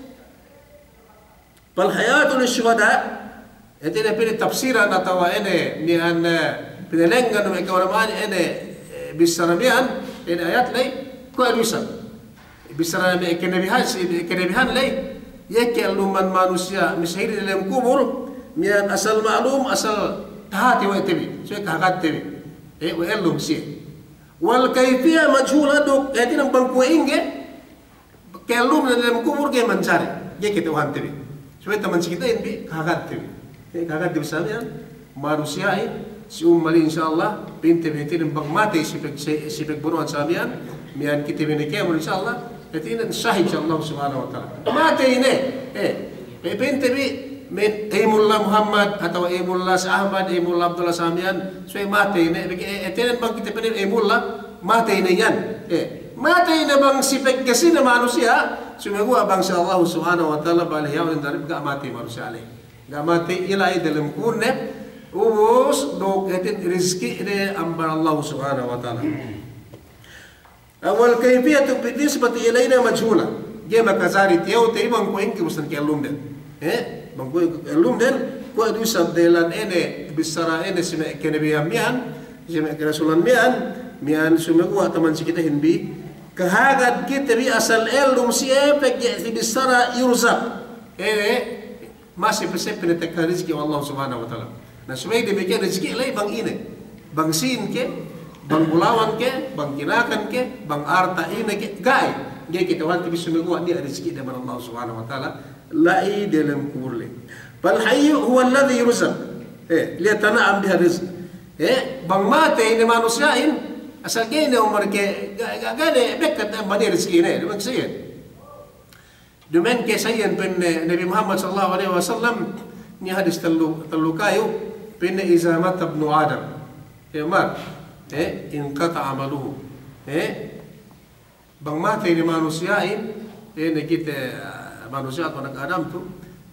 فالحياة للشهداء, hātinen pa'in tafsiran atawa ine, miya'an, eh, pinalengngan me' ka'ulama'an ine, eh, bissara miya'an, ine ayat ley, kuwe' du isab. Bissara me' kanabihan, si kanabihan ley, Iye ka'elluman manusiya' misahidi delem kubul, miya'an asal ma'lum, asal tahati we' te bi, subey kahagadte bi. Eh, we' ellum siye. Wal kayfiyya majhula, duk, eh, hātinen bang kuwe' ingge ka'ellumne delem kubul ga'i manjari, ga'i kata'uhante bi. Subey taman si kitehin bi kahagadte bi. Eh, kahagadte bi sa miya'an, manusiya'in, si ummal, insya Allah, pa'inte bi hātinen bang matey si pag-, si, si pagbono'an sa miya'an, miya'an kite bi ne kēmon, insya Allah, hātinen sahid si Allah Subhanahu wa Ta'ala. Matey ne, eh, pe-, pa'inte bi, me', ey Mulla Muhammad, atawa ey Mulla si Ahmad, ey Mulla Abdullah sa miya'an, subey matey ne, pegge', eh, hātinen bang kite pa'in ey Mulla, matey ne iyan, eh, matey ne bang si pagkasi ne manusiya', sumeguwa' bang si Allah Subhanahu wa Ta'ala bale hiya'unin darip ga' matey manusiya' ley. Ga' matey, ila'i delem kubulne, ubus duk hātin rizki'ne amban Allah Subhanahu wa Ta'ala. Wal kayfiyatu bin nisbati ilayna majhula. Ga'i makajari tiyew te bang kuwe' ingge ubus ne ka'ellumden. Eh, bang kuwe' ka'ellumden, kuwe' du isab dahilan ine, bissara ine si me' kanabihan miya'an, si me' karasulan miya'an, miya'an sumeguwa' taman si kitehin bi, kahagad kite bi asal ellum siye pegge' si bissara yurzaq. Eh, masi pe siye pinatekka rizki' we' Allah Subhanahu wa Ta'ala. Na subey damikkiyan rizki' ley bang ine. Bang sīn ke, bang bulawan ke, bang kinakan ke, bang arta' ine ke, ga'i. Ga'i kata'uhante bi sumeguwa' niya' rizki'de amban Allah Subhanahu wa Ta'ala, la'i delem kubul ley. Fal hayyu huwa alladhi yurzaq. Eh, liyatana'am bihi rizq. Eh, bang matey ne manusiya'in, asal ga'i ne umur ke, ga', ga', ga'i ne bekkat amban iye rizki'ne, duma'in ke sa iyan. Duma'in ke sa iyan pa'in Nabi Muhammad sallallahu alaihi wasallam, niya' hadis tellu, tellu kayu, pa'inne, "Iza mata ibnu Adam." Eh, mat. Eh, inqata'a amaluhu. Eh, bang matey ne manusiya'in, eh, ne kite, ah, manusiya' atawa anak Adam tu,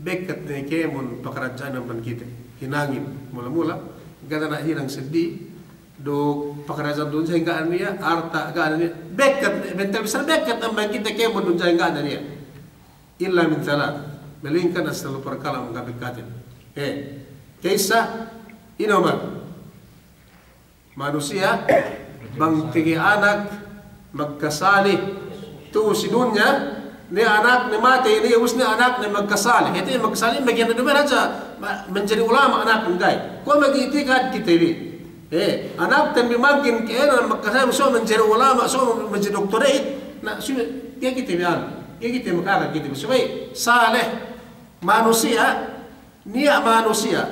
bekkat ne kēmon pakaradja'an amban kite. Hinangin, mula-mula, ga' ne hinang seddi, duk pakaradja'an dunya ga' ne niya', arta' ga' ne niya', bekkat, bentel bissā bekkat amban kite kēmon dunya ga' ne niya'. Illa min thalath, malaingkan asal tellu parkala' bang ga' bekkatin. Eh, ka'issa, ine, Umar? Manusiya', bang tege anak magkasali tu'u si dunya, niya' anakne matey ne, ubus niya' anakne magkasali. Hātinen magkasali, maghinang duma'in hadja, ma-, manjari ulama' anakne, ga'i. Kuwe' magi'tikad kite bi. Eh, anakten bi magin kēmon magkasali, so manjari ulama', so manjari doktor, eh. Na, subey, ga'i kite bi anu, ga'i kite maka'agad kite bi. Subey saleh, manusiya', niya' manusiya'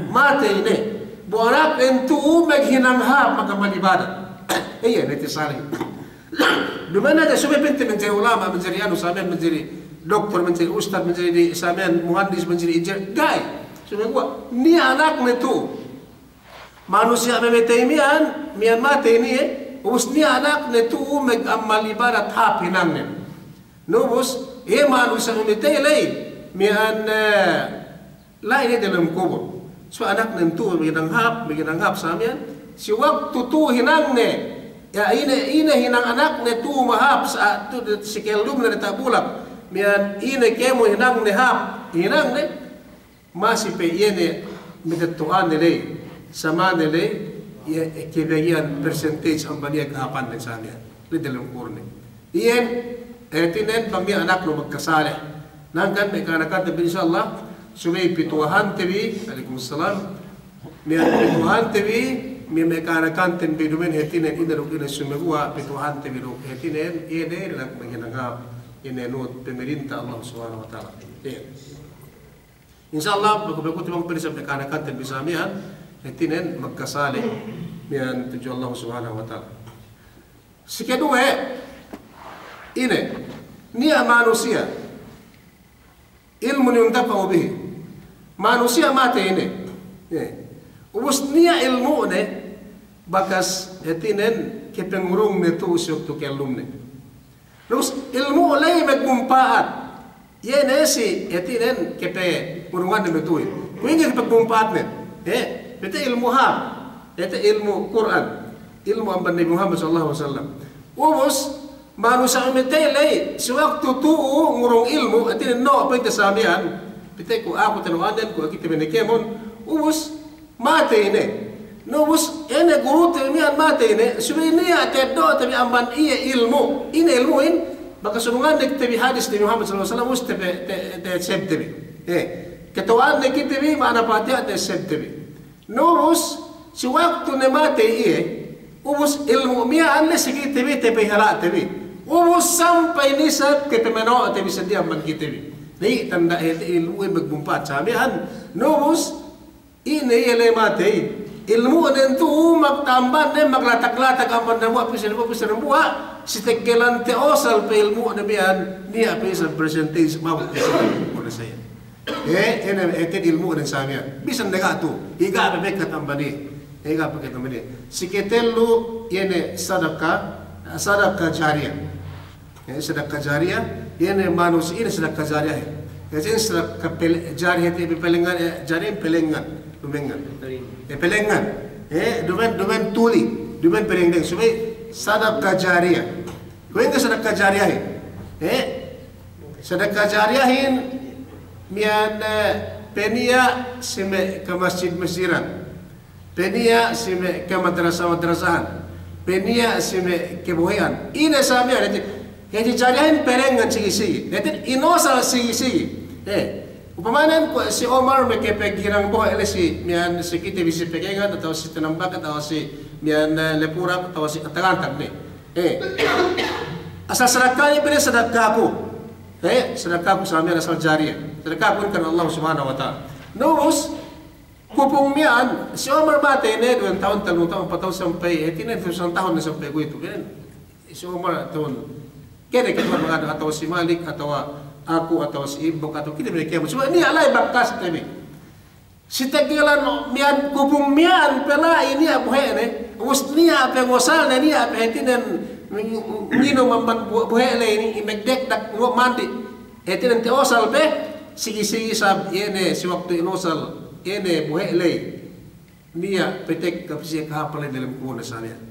matey ne, bu anaknen tu'u maghinang hāp, mag'amal ibadat. Iye ne te saleh. Duma'in hadja subey pa'inte manjari ulama', manjari anu, sa miya'an manjari doktor, manjari ustad, manjari sa miya'an muhandis, manjari injinir, ga'i. Sumeguwa' niya' anakne tu'u. Manusiya' mamatey miya'an, miya'an matey ne iye, ubus niya' anakne tu'u mag'amal ibadat hāp hinangnen. Na ubus, iye manusiya' mamatey ley, miya'an, eh, la'i ne delem kubul. So anaknen tu'u maghinang hāp, maghinang hāp sa miya'an. Si waktu tu'u hinangne, ya ine, ine hinang anakne tu'u mahāp sa, tu'u si ka'ellumne diyata' bulak. Miya'an ine kēmon hinangne hāp, hinangne. Masi pe iye ne matetto'ane ley, samane ley, iye, eh, kabagi'an percentage amban iye kahāpanne sa miya'an. Ley delem kubulne. Iyan, eh, hātinen bang niya' anaknu magkasaleh. Hangkan me' ka'anakanten bi, insya Allah, subey pituwahante bi, alaikum salam. Miya'an pituwahante bi, me', me' ka'anakanten bi duma'in hātinen ine duk ine sumeguwa' pituwahante bi duk hātinen, iye ne, iye ne, iye ne nuhut pamarinta Allah Subhanahu wa Ta'ala. Iye. Insya Allah, baku-baku timang pa'in isab me' ka'anakanten bi sa miya'an, hātinen magkasaleh miya'an tudju Allah Subhanahu wa Ta'ala. Si kaduwe, ine, niya' manusiya', ilmun yuntafa'u bihi. Manusiya' matey ine. Iye. Ubus niya' ilmu'ne, bakas hātinen kapangurungne tu'u si waktu ka'ellumne. Terus ilmu' ley magmumpa'at. Iye ne si, hātinen, kapangurunganne matu'uhin. Kuwe' ingge kapagmumpa'atnen? Eh, pa'inte ilmu' hāp. Pa'inte ilmu' Kur'an. Ilmu' amban Nabi Muhammad sallallahu alaihi wasallam. Ubus, manusiya' mamatey ley, si waktu tu'u ngurung ilmu', hātinen no, pa'inte sa miya'an. Pa'inte ku aku tano'anen, ku kite bi ne kēmon. Ubus, matey ne. Na ubus, ine gurute miya'an matey ne, subey niya' teddo'te bi amban iye ilmu'. Ine ilmu'in? Makasunungan ne kite bi hadis Nabi Muhammad sallallahu alaihi wasallam, ubus te pe-, te-, te-, seb te bi. Eh, kata'uhan ne kite bi ma'ana Fatiha, te seb te bi. Na ubus, si waktu ne matey iye, ubus ilmu' miya'an ne si kite bi, te pe ihala' te bi. Ubus sampay nisab ke pe mano' te bi seddili amban kite bi. Na iye tanda' hāti ilmu'in magmumpa'at sa miya'an. Na ubus, ine iye le matey, ilmu'nen tu'u magtamban ne maglatag-latag amban dambuwa' pī si dambuwa', pī si dambuwa', si teggelan ta'usal pe ilmu'ne miya'an, niya' pe isab percentage mabut pe isab ilmu'ne sa iye. Eh, ine, eh, hāti ilmu'nen sa miya'an. Bisan ne ga' tu'u, iye ga' pe bekkat amban iye. Iye ga' pe bekkat amban iye. Si katellu, iye ne sadaka, sadaka jariyah. Eh, sadaka jariyah, iye ne manusiya', ine sadaka jariyah, eh. Iye ne sadaka pel-, jariyah, eh, pelengngan, eh, jariyah pelengngan, dumengngan. Eh, pelengngan. Eh, dumen, dumen tuli, dumen pelengdeng. Subey sadaka jariyah. Kuwe' ingge sadaka jariyah, eh. Eh, sadaka jariyahin miya'an, eh, peniya' si me' kamasjid-masjidan. Peniya' si me' kamadrasa-madrasahan. Peniya' si me' kabohe'an. Ine sa miya'an, hāti, hāti jariyahin pelengngan sigi-sigi. Hāti inusal sigi-sigi. Eh, upamanen kuwe' si Omar me' kapaghinang bohe' le si miya'an si kite bi si Pegengan atawa si Tanambakat atawa si miya'an, eh, Lepurak atawa si Atagantag ne. Eh, asal sadakahin pa'in sadakaku. Eh, sadakaku sa miya'an asal jariyah. Sadakaku karna Allah Subhanahu wa Ta'ala. Na ubus, Kupung miya'an, si Omar matey ne, duwen tahun, tellu tahun, ampat tahun sampay, eh, hātinen, duwen tahun ne sampay kuwe'itu, kene. Si Omar tahun, kene ke Omar mangadu, atawa si Malik, atawa aku, atawa si Ibuk, atawa kite bi ne kēmon. Subey niya' la'i bakkas te bi. Si teggelan miya'an, kupung miya'an pe la'i niya' bohe'ne, ubus niya' pe ngusalne, niya' pe hātinen, nginum amban bo-, bohe' ley inin, magdekdak, ngu-, mandi. Hātinen ta'usal pe, sigi-sigi isab, iye ne, si waktu inusal, iye ne, bohe' ley. Niya' patekka pe siye kahāpan ley diyalem kuburne sa miya'an.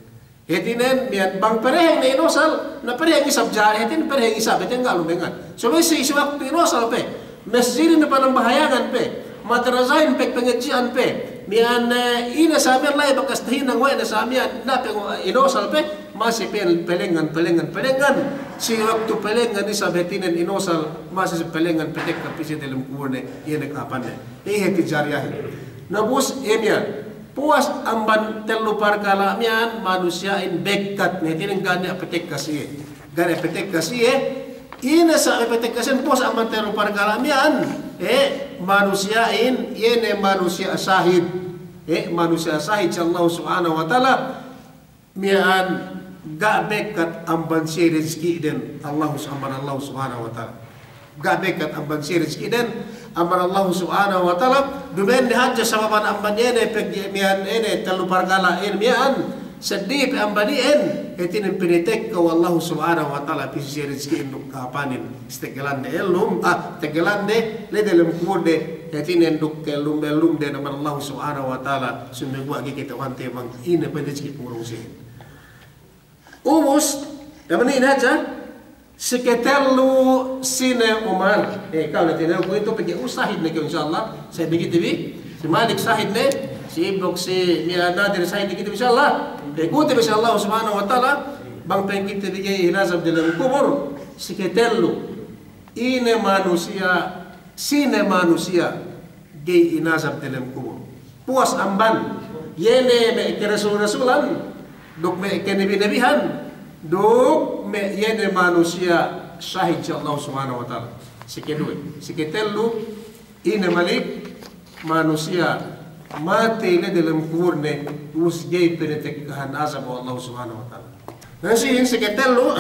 Hātinen, miya'an bang pereheng ne inusal, na pereheng isab jari, hātinen pereheng isab, hātinen ga' lumengngan. Subey si, si waktu inusal pe, masjidin ne panambahayangan pe, madrasahin pe pangadji'an pe, miya'an, eh, ine sa miya'an la'i bakas tahinang we' ne sa miya'an, na pe inusal pe, masi pe pelengngan, pelengngan, pelengngan. Si waktu pelengngan isab hātinen inusal, masi si pelengngan patekka pe siye diyalem kuburne, iye ne kahāpanne. Iye hāti jariyahin. Na ubus, iye miya'an. Puwas amban tellu parkala' miya'an manusiya'in bekkat ne, hātinen ga' niya' patekka siye. Ga' niya' patekka siye. Ine sa' patekka siye, puwas amban tellu parkala' miya'an. Eh, manusiya'in, iye ne manusiya' sahid. Eh, manusiya' sahid si Allah Subhanahu wa Ta'ala. Miya'an ga' bekkat amban siye rejeki'den Allah, amban Allah Subhanahu wa Ta'ala. Ga' bekkat amban siye rejeki'den amban Allah Subhanahu wa Ta'ala. Duma'in ne hadja sababan amban iye ne pegge' miya'an iye ne tellu parkala' iye ne miya'an, seddili pe amban iyan, hātinen pinatekka we' Allah Subhanahu wa Ta'ala pī si siye rejeki'in duk kahāpanin. Si teggelanne ellum, ah, teggelanne, la'i diyalem kuburde, hātinen duk kellum-ellumde amban Allah Subhanahu wa Ta'ala, sumeguwa' ga'i kata'uhante bang ine pe rejeki pungurung siye. Ubus, amban inin hadja, si katellu sine Umar. Eh, ka'u ne tina'u ku itu pegge' u sahid ne kew insya Allah. Sahid ne kite bi. Si Malik sahid ne, si Ibuk, si miya'an Nadir sahid ne kite bi insya Allah. Pegge' kite bi insya Allah Subhanahu wa Ta'ala. Bang pa'in kite bi ga'i inazab diyalem kubur, si katellu. Ine manusiya', sine manusiya' ga'i inazab diyalem kubur. Puwas amban, iye ne me' karasul-rasulan, duk me' kanabi-nabihan, duk me' iye ne manusiya' sahid si Allah Subhanahu wa Ta'ala. Si kaduwe, si katellu, ine Malik, manusiya' matey ne diyalem kuburne, ubus ga'i pinatekkahan azab we' Allah Subhanahu wa Ta'ala. Na si, si katellu,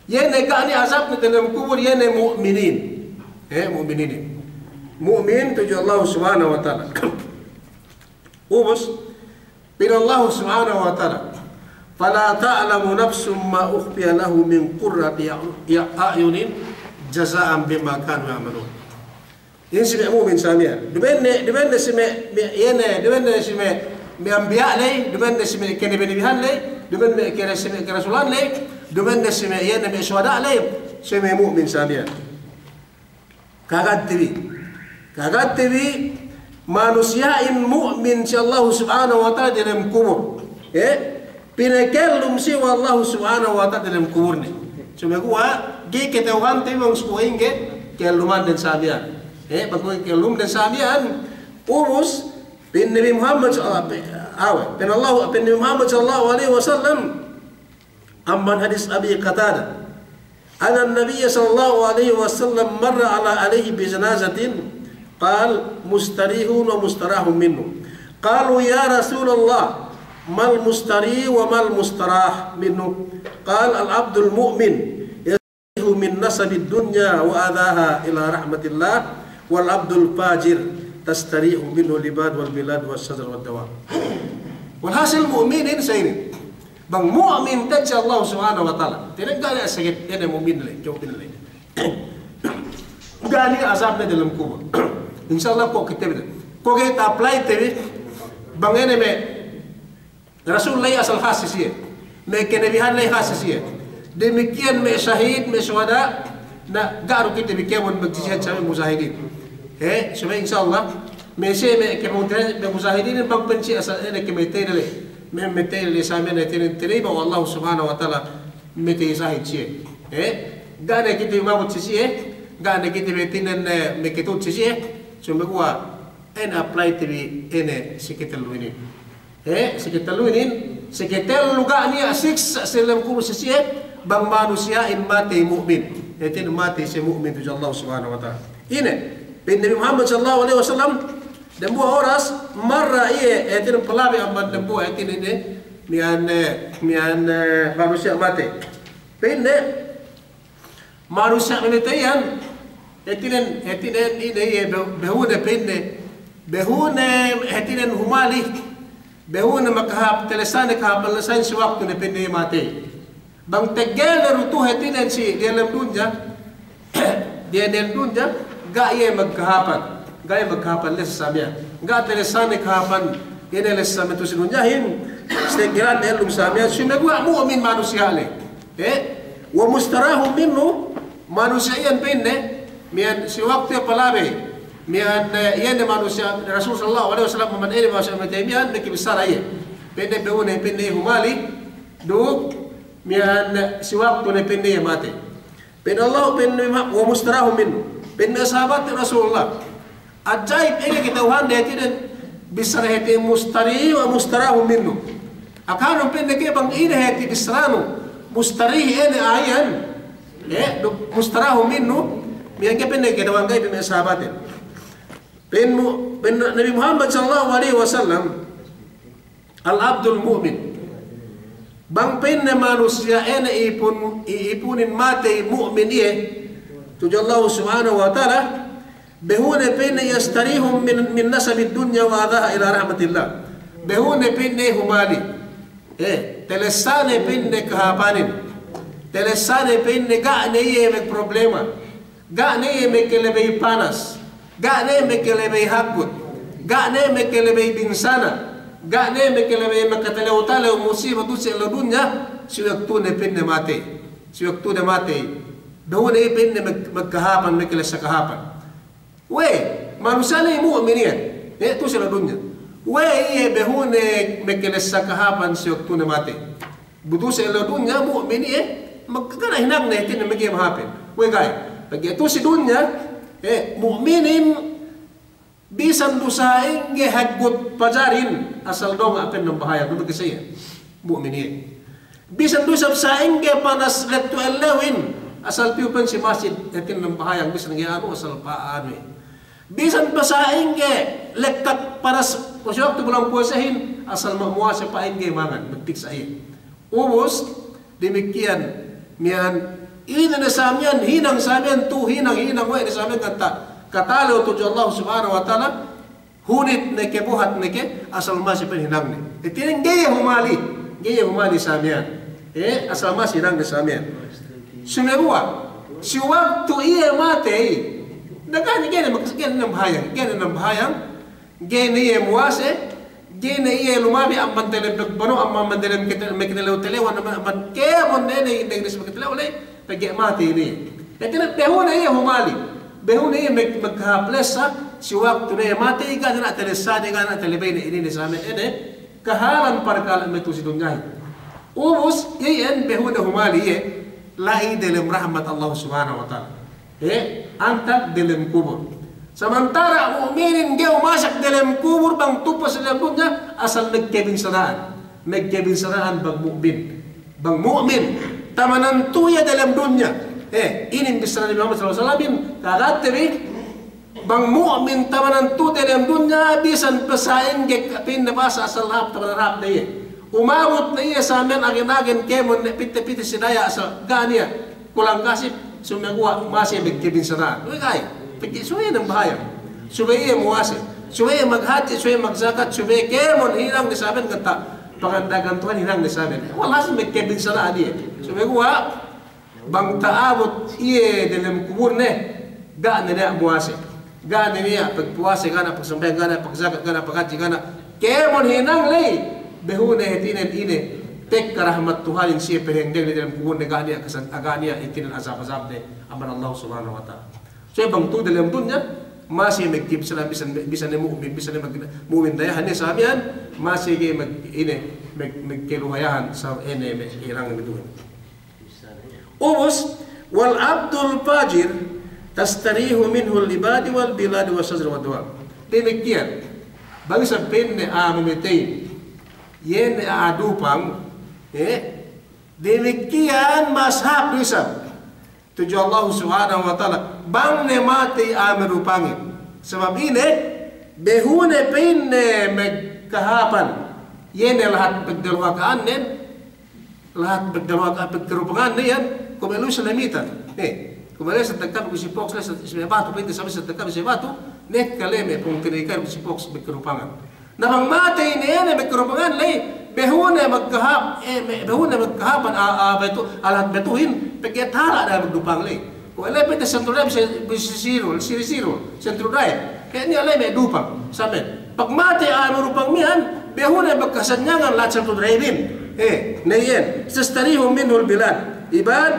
iye ne ga' niya' azabne diyalem kubur, iye ne mu'minin. Eh, mu'mininin. Mu'min tudju Allah Subhanahu wa Ta'ala. Ubus, pa'in Allah Subhanahu wa Ta'ala, "Fala ta'lamu nafsun ma ukhfiya lahum min qurrati a'yunin jaza'an bima kanu ya'malun." Inin si me' mu'min sa miya'an. Duma'in ne, duma'in ne si me', me', iye ne, duma'in ne si me', me' anbiya' ley, duma'in ne si me' kanabi-nabihan ley, duma'in me' kere-, si me' karasulan ley, duma'in ne si me', iye ne me' suhada' ley, si me' mu'min sa miya'an. Kagad te bi. Kagad te bi manusiya'in mu'min si Allah Subhanahu wa Ta'ala diyalem kubur. Eh? Pinakellum siye we' Allah Subhanahu wa Ta'ala diyalem kuburne. Sumeguwa' ga'i kata'uhante bang suku ingge kellumanden samiyan. Eh, bang kuwe' kellumden samiyan, ubus, pa'in Nabi Muhammad sallallahu alaihi, awe, pa'in Allah, pa'in Nabi Muhammad sallallahu alaihi wasallam, amban hadis Abi Qatadah, anna Nabiyya sallallahu alaihi wasallam marra ala, alaihi bi janazatin, qal, mustarihun wa mustarahun minhu. Qalu, ya Rasulallah, mal mustari wa mal mustarah minhu? Qal, al abdul mu'min yastarihu min nasabid dunya wa adhaha ila rahmatillah, wal abdul fajir tastarihu minhu al ibad wal bilad was shajar wad dawab. Walhasil mu'minin sa inin. Bang mu'min te'ed si Allah Subhanahu wa Ta'ala, tinegga' ne sakit, ine mu'min le, mu'min le. Ga' ne azabne dalem kubul. Insya Allah ko' kite bi. Ko' ga'i ta-apply te bi, bang ine me' Rasul ley asal khas si siye. Me' kanabihan ley khas si siye. Damikiyan me' shahid, me' shuhada, na ga' du kite bi kēmon magjihad samiyan mujahidin. He, subey insya Allah, me' siye me' kēmon te, me' mujahidin, bang pa'in siye asal ine kamatey ley. Me' matey ley samiyan ine tinen, tinen ba Allah Subhanahu wa Ta'ala matey shahid siye. He, ga' ne kite bi mabut si siye, ga' ne kite bi tinen, eh, makatut si siye, sumeguwa' ine apply te bi ine si katellu inin. He, si katellu inin, si katellu ga' niya' siksa' si lem kubul si siye, bang manusiya'in matey mu'min. Hātinen matey siye mu'min tudju Allah Subhanahu wa Ta'ala. Ine, pa'in Nabi Muhammad sallallahu alaihi wasallam, dambuwa' oras, marra iye, hātinen palabey amban dambuwa', hātinen ine, miya'an, eh, miya'an, eh, manusiya' matey. Pa'inne, manusiya' mamatey iyan, hātinen, hātinen ine iye, be-, behune pa'inne, behune hātinen humali, behune makahāp, talessane kahāpan lessahin si waktune pa'inne iye matey. Bang teggelne du tu'u hātinen si diyalem dunya, diyalem dunya, ga' iye magkahāpan, ga' iye magkahāpan lessa samiyan. Ga' talessane kahāpan ine lessa me' tu'u si dunyahin, si teggelan ellum samiyan, sumeguwa' mu'min manusiya' le. Eh, wa mustarahun minhu, manusiya' iyan pa'inne, miya'an si waktu iye palabey, miya'an, eh, iye ne manusiya', Rasul sallallahu alaihi wasallam, amban ine manusiya' matey miya'an, makabissara iye. Pa'inne behune, pa'inne iye humali, duk, miya'an si waktune pa'inne iye matey. Pa'in Allah, pa'in, wa mustarahun minhu. Pa'in sahabat Rasulullah. Ajaib, ine kata'uhande hātinen bissara hāti mustari wa mustarahun minhu. Akanun pa'inne ke bang ine hāti bissaranu, mustari ine a'a iyan, eh, du-, mustarahun minhu, miya'an ke pa'inne kata'uhan ga'i pa'in me' sahabatin. Pa'in mu-, pa'in Nabi Muhammad sallallahu alaihi wasallam, al abdul mu'min. Bang pa'inne manusiya' ine ipun, i-, ipunin matey mu'min iye, tudju Allah Subhanahu wa Ta'ala, behune pa'inne yastarihu min, min nasabid dunya wa adhaha ila rahmatillah. Behune pa'inne humali. Eh, talessane pa'inne kahāpanin. Talessane pa'inne ga' ne iye me' problema. Ga' ne iye makalabey panas, ga' ne makalabey haggut, ga' ne makalabey binsana', ga' ne makalabey makatalew-talew musiba tu'u si ellew dunya, si waktune pa'inne matey, si waktune matey. Behune iye pa'inne mag-, magkahāpan, makalessa kahāpan. We', manusiya' ley mu'min iyan, eh, tu'u si ellew dunya. We' iye behune makalessa kahāpan si waktune matey. Bu tu'u si ellew dunya mu'min iye, mag-, ga' ne hinangne hātinen magey mahāpen. We' ga'i. Pegge' tu'u si dunya, eh, mu'minin bisan du sa'ingge haggut pajarin asal donga' pe nambahayang, du magkasaya. Mu'min iye. Bisan du isab sa'ingge panas lettu ellewin asal piyu pe si masjid hātinen nambahayang, bisan ga'i anu asal pa anu iye. Bisan pe sa'ingge lekkat panas, si waktu bulan puwasahin, asal ma-, muwase pa'in ga'i mangan, magtiksa' iye. Ubus, damikiyan, miya'an, ine ne samiyan, hinang samiyan tu'u, hinang, hinang we' ne samiyan kata, katalew tudju Allah Subhanahu wa Ta'ala, hunit ne ke, buhat ne ke, asal masi pa'in hinangne. Hātinen ga'i iye humali, ga'i iye humali samiyan. Eh, asal masi hinangne samiyan. Sumeguwa', si waktu iye matey, na ga' ne, ga'i ne mak-, ga'i ne nambahayang, ga'i ne nambahayang, ga'i ne iye muwase, ga'i ne iye lumabi amban delem banuwa, amban delem kite-, me' katalew-talewan, amban, amban kēmon ne, ne, ne, ne, me' katalew ley, pegge' matey ne iye. Hātinen behune iye humali, behune iye mag-, maghāp lessa, si waktu ne iye matey, ga' ne talessane, ga' ne talabeyne inin samiyan ine, kahālan parkala' me' tu'u si dunyahin. Ubus, iyan behune humali iye, la'i delem rahmat Allah Subhanahu wa Ta'ala. He, antag delem kubul. Samantara' mu'minin ga'i umasek delem kubul bang tu'u pe si delem dunya, asal magkabinsana'an. Magkabinsana'an bang mu'min. Bang mu'min, tamanan tu'u iye delem dunya. He, inin bissara Nabi Muhammad sallallahu alaihi wasallam, kagate bi, bang mu'min tamanan tu'u delem dunya, bisan pe sa'ingge pa'inne bahasa asal hāp, tamanan hāp ne iye. Umabut ne iye samiyan agen-agen kēmon ne pite-pite si daya' asal ga' niya'. Kulang kasip, sumeguwa' masi magkabinsana'an. We'ey ga'i, pegge' subey iye nambahayang. Subey iye muwase. Subey iye maghadji', subey iye magjakat, subey kēmon hinang ne samiyan kata' pangandagan Tuhan hinang ne samiyan. Walhasil magkabinsana'an iye. Sumeguwa' bang ta'abut iye delem kubulne, ga' ne niya' muwase, ga' ne niya' pagpuwase, ga' ne pagsambahayang, ga' ne pagjakat, ga' ne paghadji', ga' ne kēmon hinang ley, behu ne hātinen ine, tekka rahmat Tuhanin siye pahengdeng ne delem kubulne, ga' niya' kasan-, ga' niya' hātinen azab-azabne amban Allah Subhanahu wa Ta'ala. So bang tu'u delem dunya, masi magkabinsana'an, bisan, bisan ne mu'min, bisan ne mag-, mu'min dayahan ne samiyan, masi ga'i mag-, ine, mag-, magkaluhayahan sa ine, mag-, hinang ne dunya. Ubus, wal abdul fajir tastarihu minhul ibadi wal biladi was sajri wad dawab. Damikkiyan, bang isab pa'inne a'a mamatey, iye ne a'a dupang, eh, damikkiyan mas hāp du isab tudju Allah Subhanahu wa Ta'ala, bang ne matey a'a madupangin. Sabab ine, behu ne pa'inne magkahāpan, iye ne lahat pagdalwaka'annen, lahat pagdalwaka-, pagkarupangan ne iyan, kuwe' lu sa lamitan. Eh, kuwe' lu sa takka bi si poks, lu sa, si batu, pa'inte sabi sa takka bi si batu, ne kale me' pungtina'ikan bi si poks pagkarupangan. Na bang matey ne, ne pagkarupangan ley, behu ne magkahāp, eh, me-, behu ne magkahāpan, a, a, batu, a'a lahat batuhin, pegge' tala' da magdupang ley. Kuwe' ley pa'inte Central Drive, si, si Sirul, si Sirul, Central Drive. Kuwe' niya' ley me' dupang, samen. Pagmatey a'a madupang miya'an, behu ne magkasanyangan lahat Central Drive-in. Eh, ne iyan. Tastarihu minhul bilad. Ibad,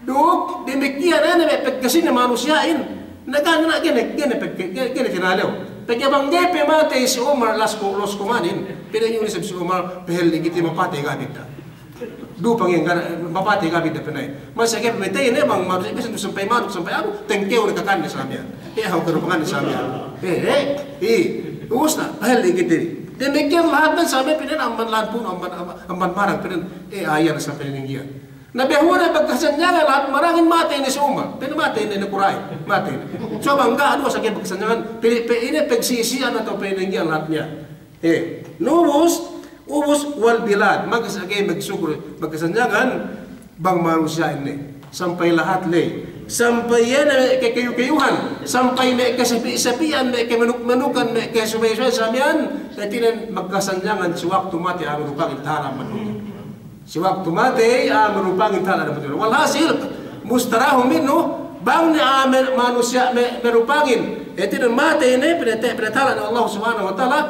duk damikkiyan ne me' pagkasine manusiya'in. Na ga' ne, ga' ne, ga' ne pagka-, ga' ne, ga' ne tinalew. Pegge' bang ga'i pe matey si Umar, las ku-, los kumanin, pa'inne iyu' ne isab si Umar, pahelli' kite mapatey ga' bidda'. Dupang iyan ga' ne, mapatey ga' bidda' pa'inne. Masi ga'i pe matey ne bang manusiya' bisan du sampay manuk, sampay anu, tengkew ne kakanne samiyan. Eh, hawal karupanganne samiyan. Eh, eh, i, ubus na, pahelli' kite. Damikkiyan lahat ne samiyan pa'inne amban lahat punu, amban, amban, amban marang pa'inne, eh, ayan sa pa'inne inggiyan. Na behu ne magkasanyangan lahat marangin matey ne si Umar. Pa'inne matey ne, ne kuray, matey ne. So bang ga' du asal ga'i magkasanyangan, pa'inne, pa'inne pagsisi'an atawa pa'inne inggiyan lahat niya'. Eh, na ubus, ubus wal bilad, magsagey magsukul, magkasanyangan bang manusiya'in ne. Sampay lahat ley. Sampay iye ne me' kakayu-kayuhan, sampay me' kasapi'-sapi'an, me' kamanuk-manukan, me' kasubey-subey samiyan, hātinen magkasanyangan si waktu matey a'a madupangin tala' amban dunya. Si waktu matey a'a madupangin tala' amban dunya. Walhasil, mustarahu minhu, bang ne a'a me-, manusiya' me-, madupangin, hātinen matey ne, pinate-, pinatala' ne Allah Subhanahu wa Ta'ala,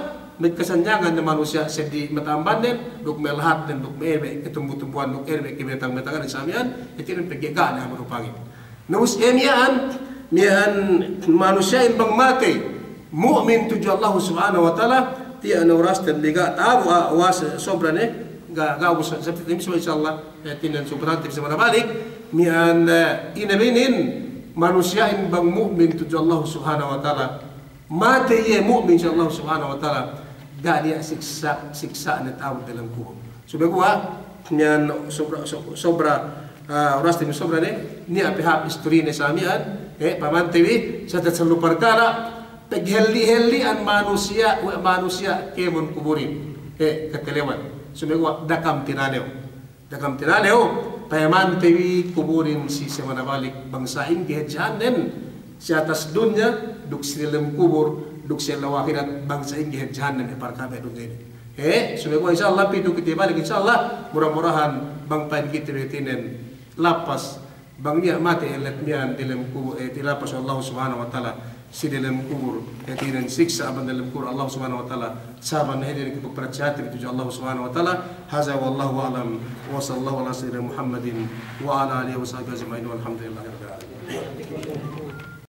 magkasanyangan ne manusiya' seddi mata ambannen, duk me' lahatnen, duk me' me' katumbu-tumbuhan, duk me' kabinatang-binatangan samiyan, hātinen pegge' ga' ne a'a madupangin. Na ubus, eh, miya'an, miya'an manusiya'in bang matey mu'min tudju Allahu Subhanahu wa Ta'ala, tiya' ne oras tendiga' ta'abu, ah, oras sobra ne, ga', ga' ubus, sabti, insya Allah, eh, tinan sobra ne, bisa manabalik, miya'an, eh, ine bi inin, manusiya'in bang mu'min tudju Allahu Subhanahu wa Ta'ala, matey iye mu'min tudju Allahu Subhanahu wa Ta'ala, ga' niya' siksa', siksa' ne ta'abut dalem kubul. Sumeguwa', niya' sobra, so-, sobra, ah, oras te bi sobra ne, niya' pe hāp istorine samiyan, eh, pamantey bi, sa tasallu parkala', paghelli'-helli'an manusiya', we' manusiya' kēmon kubulin, eh, katalewan. Sumeguwa' da'a kam tinalew. Da'a kam tinalew, payamante bi kubulin si, si manabalik bang sa'ingge hadjehannen, si atas dunya, duk si delem kubul, duk si ellew ahirat, bang sa'ingge hadjehannen, eh, parkala' dunya inin. Eh, sumeguwa' insya Allah, pitu kite balik, insya Allah, mura-murahan, bang pa'in kite bi hātinen, lapas, bang niya' matey ellet miya'an delem kubul, eh, tilapas we' Allahu Subhanahu wa Ta'ala, si delem kubul, hātinen siksa' amban delem kubul Allahu Subhanahu wa Ta'ala, sabab ne hātinen kepagparachate tudju Allahu Subhanahu wa Ta'ala. Hadha wallahu a'lam, wa sallallahu ala sayyidina Muhammadin wa ala alihi wa sahbihi ajma'in, walhamdulillahi rabbil alamin.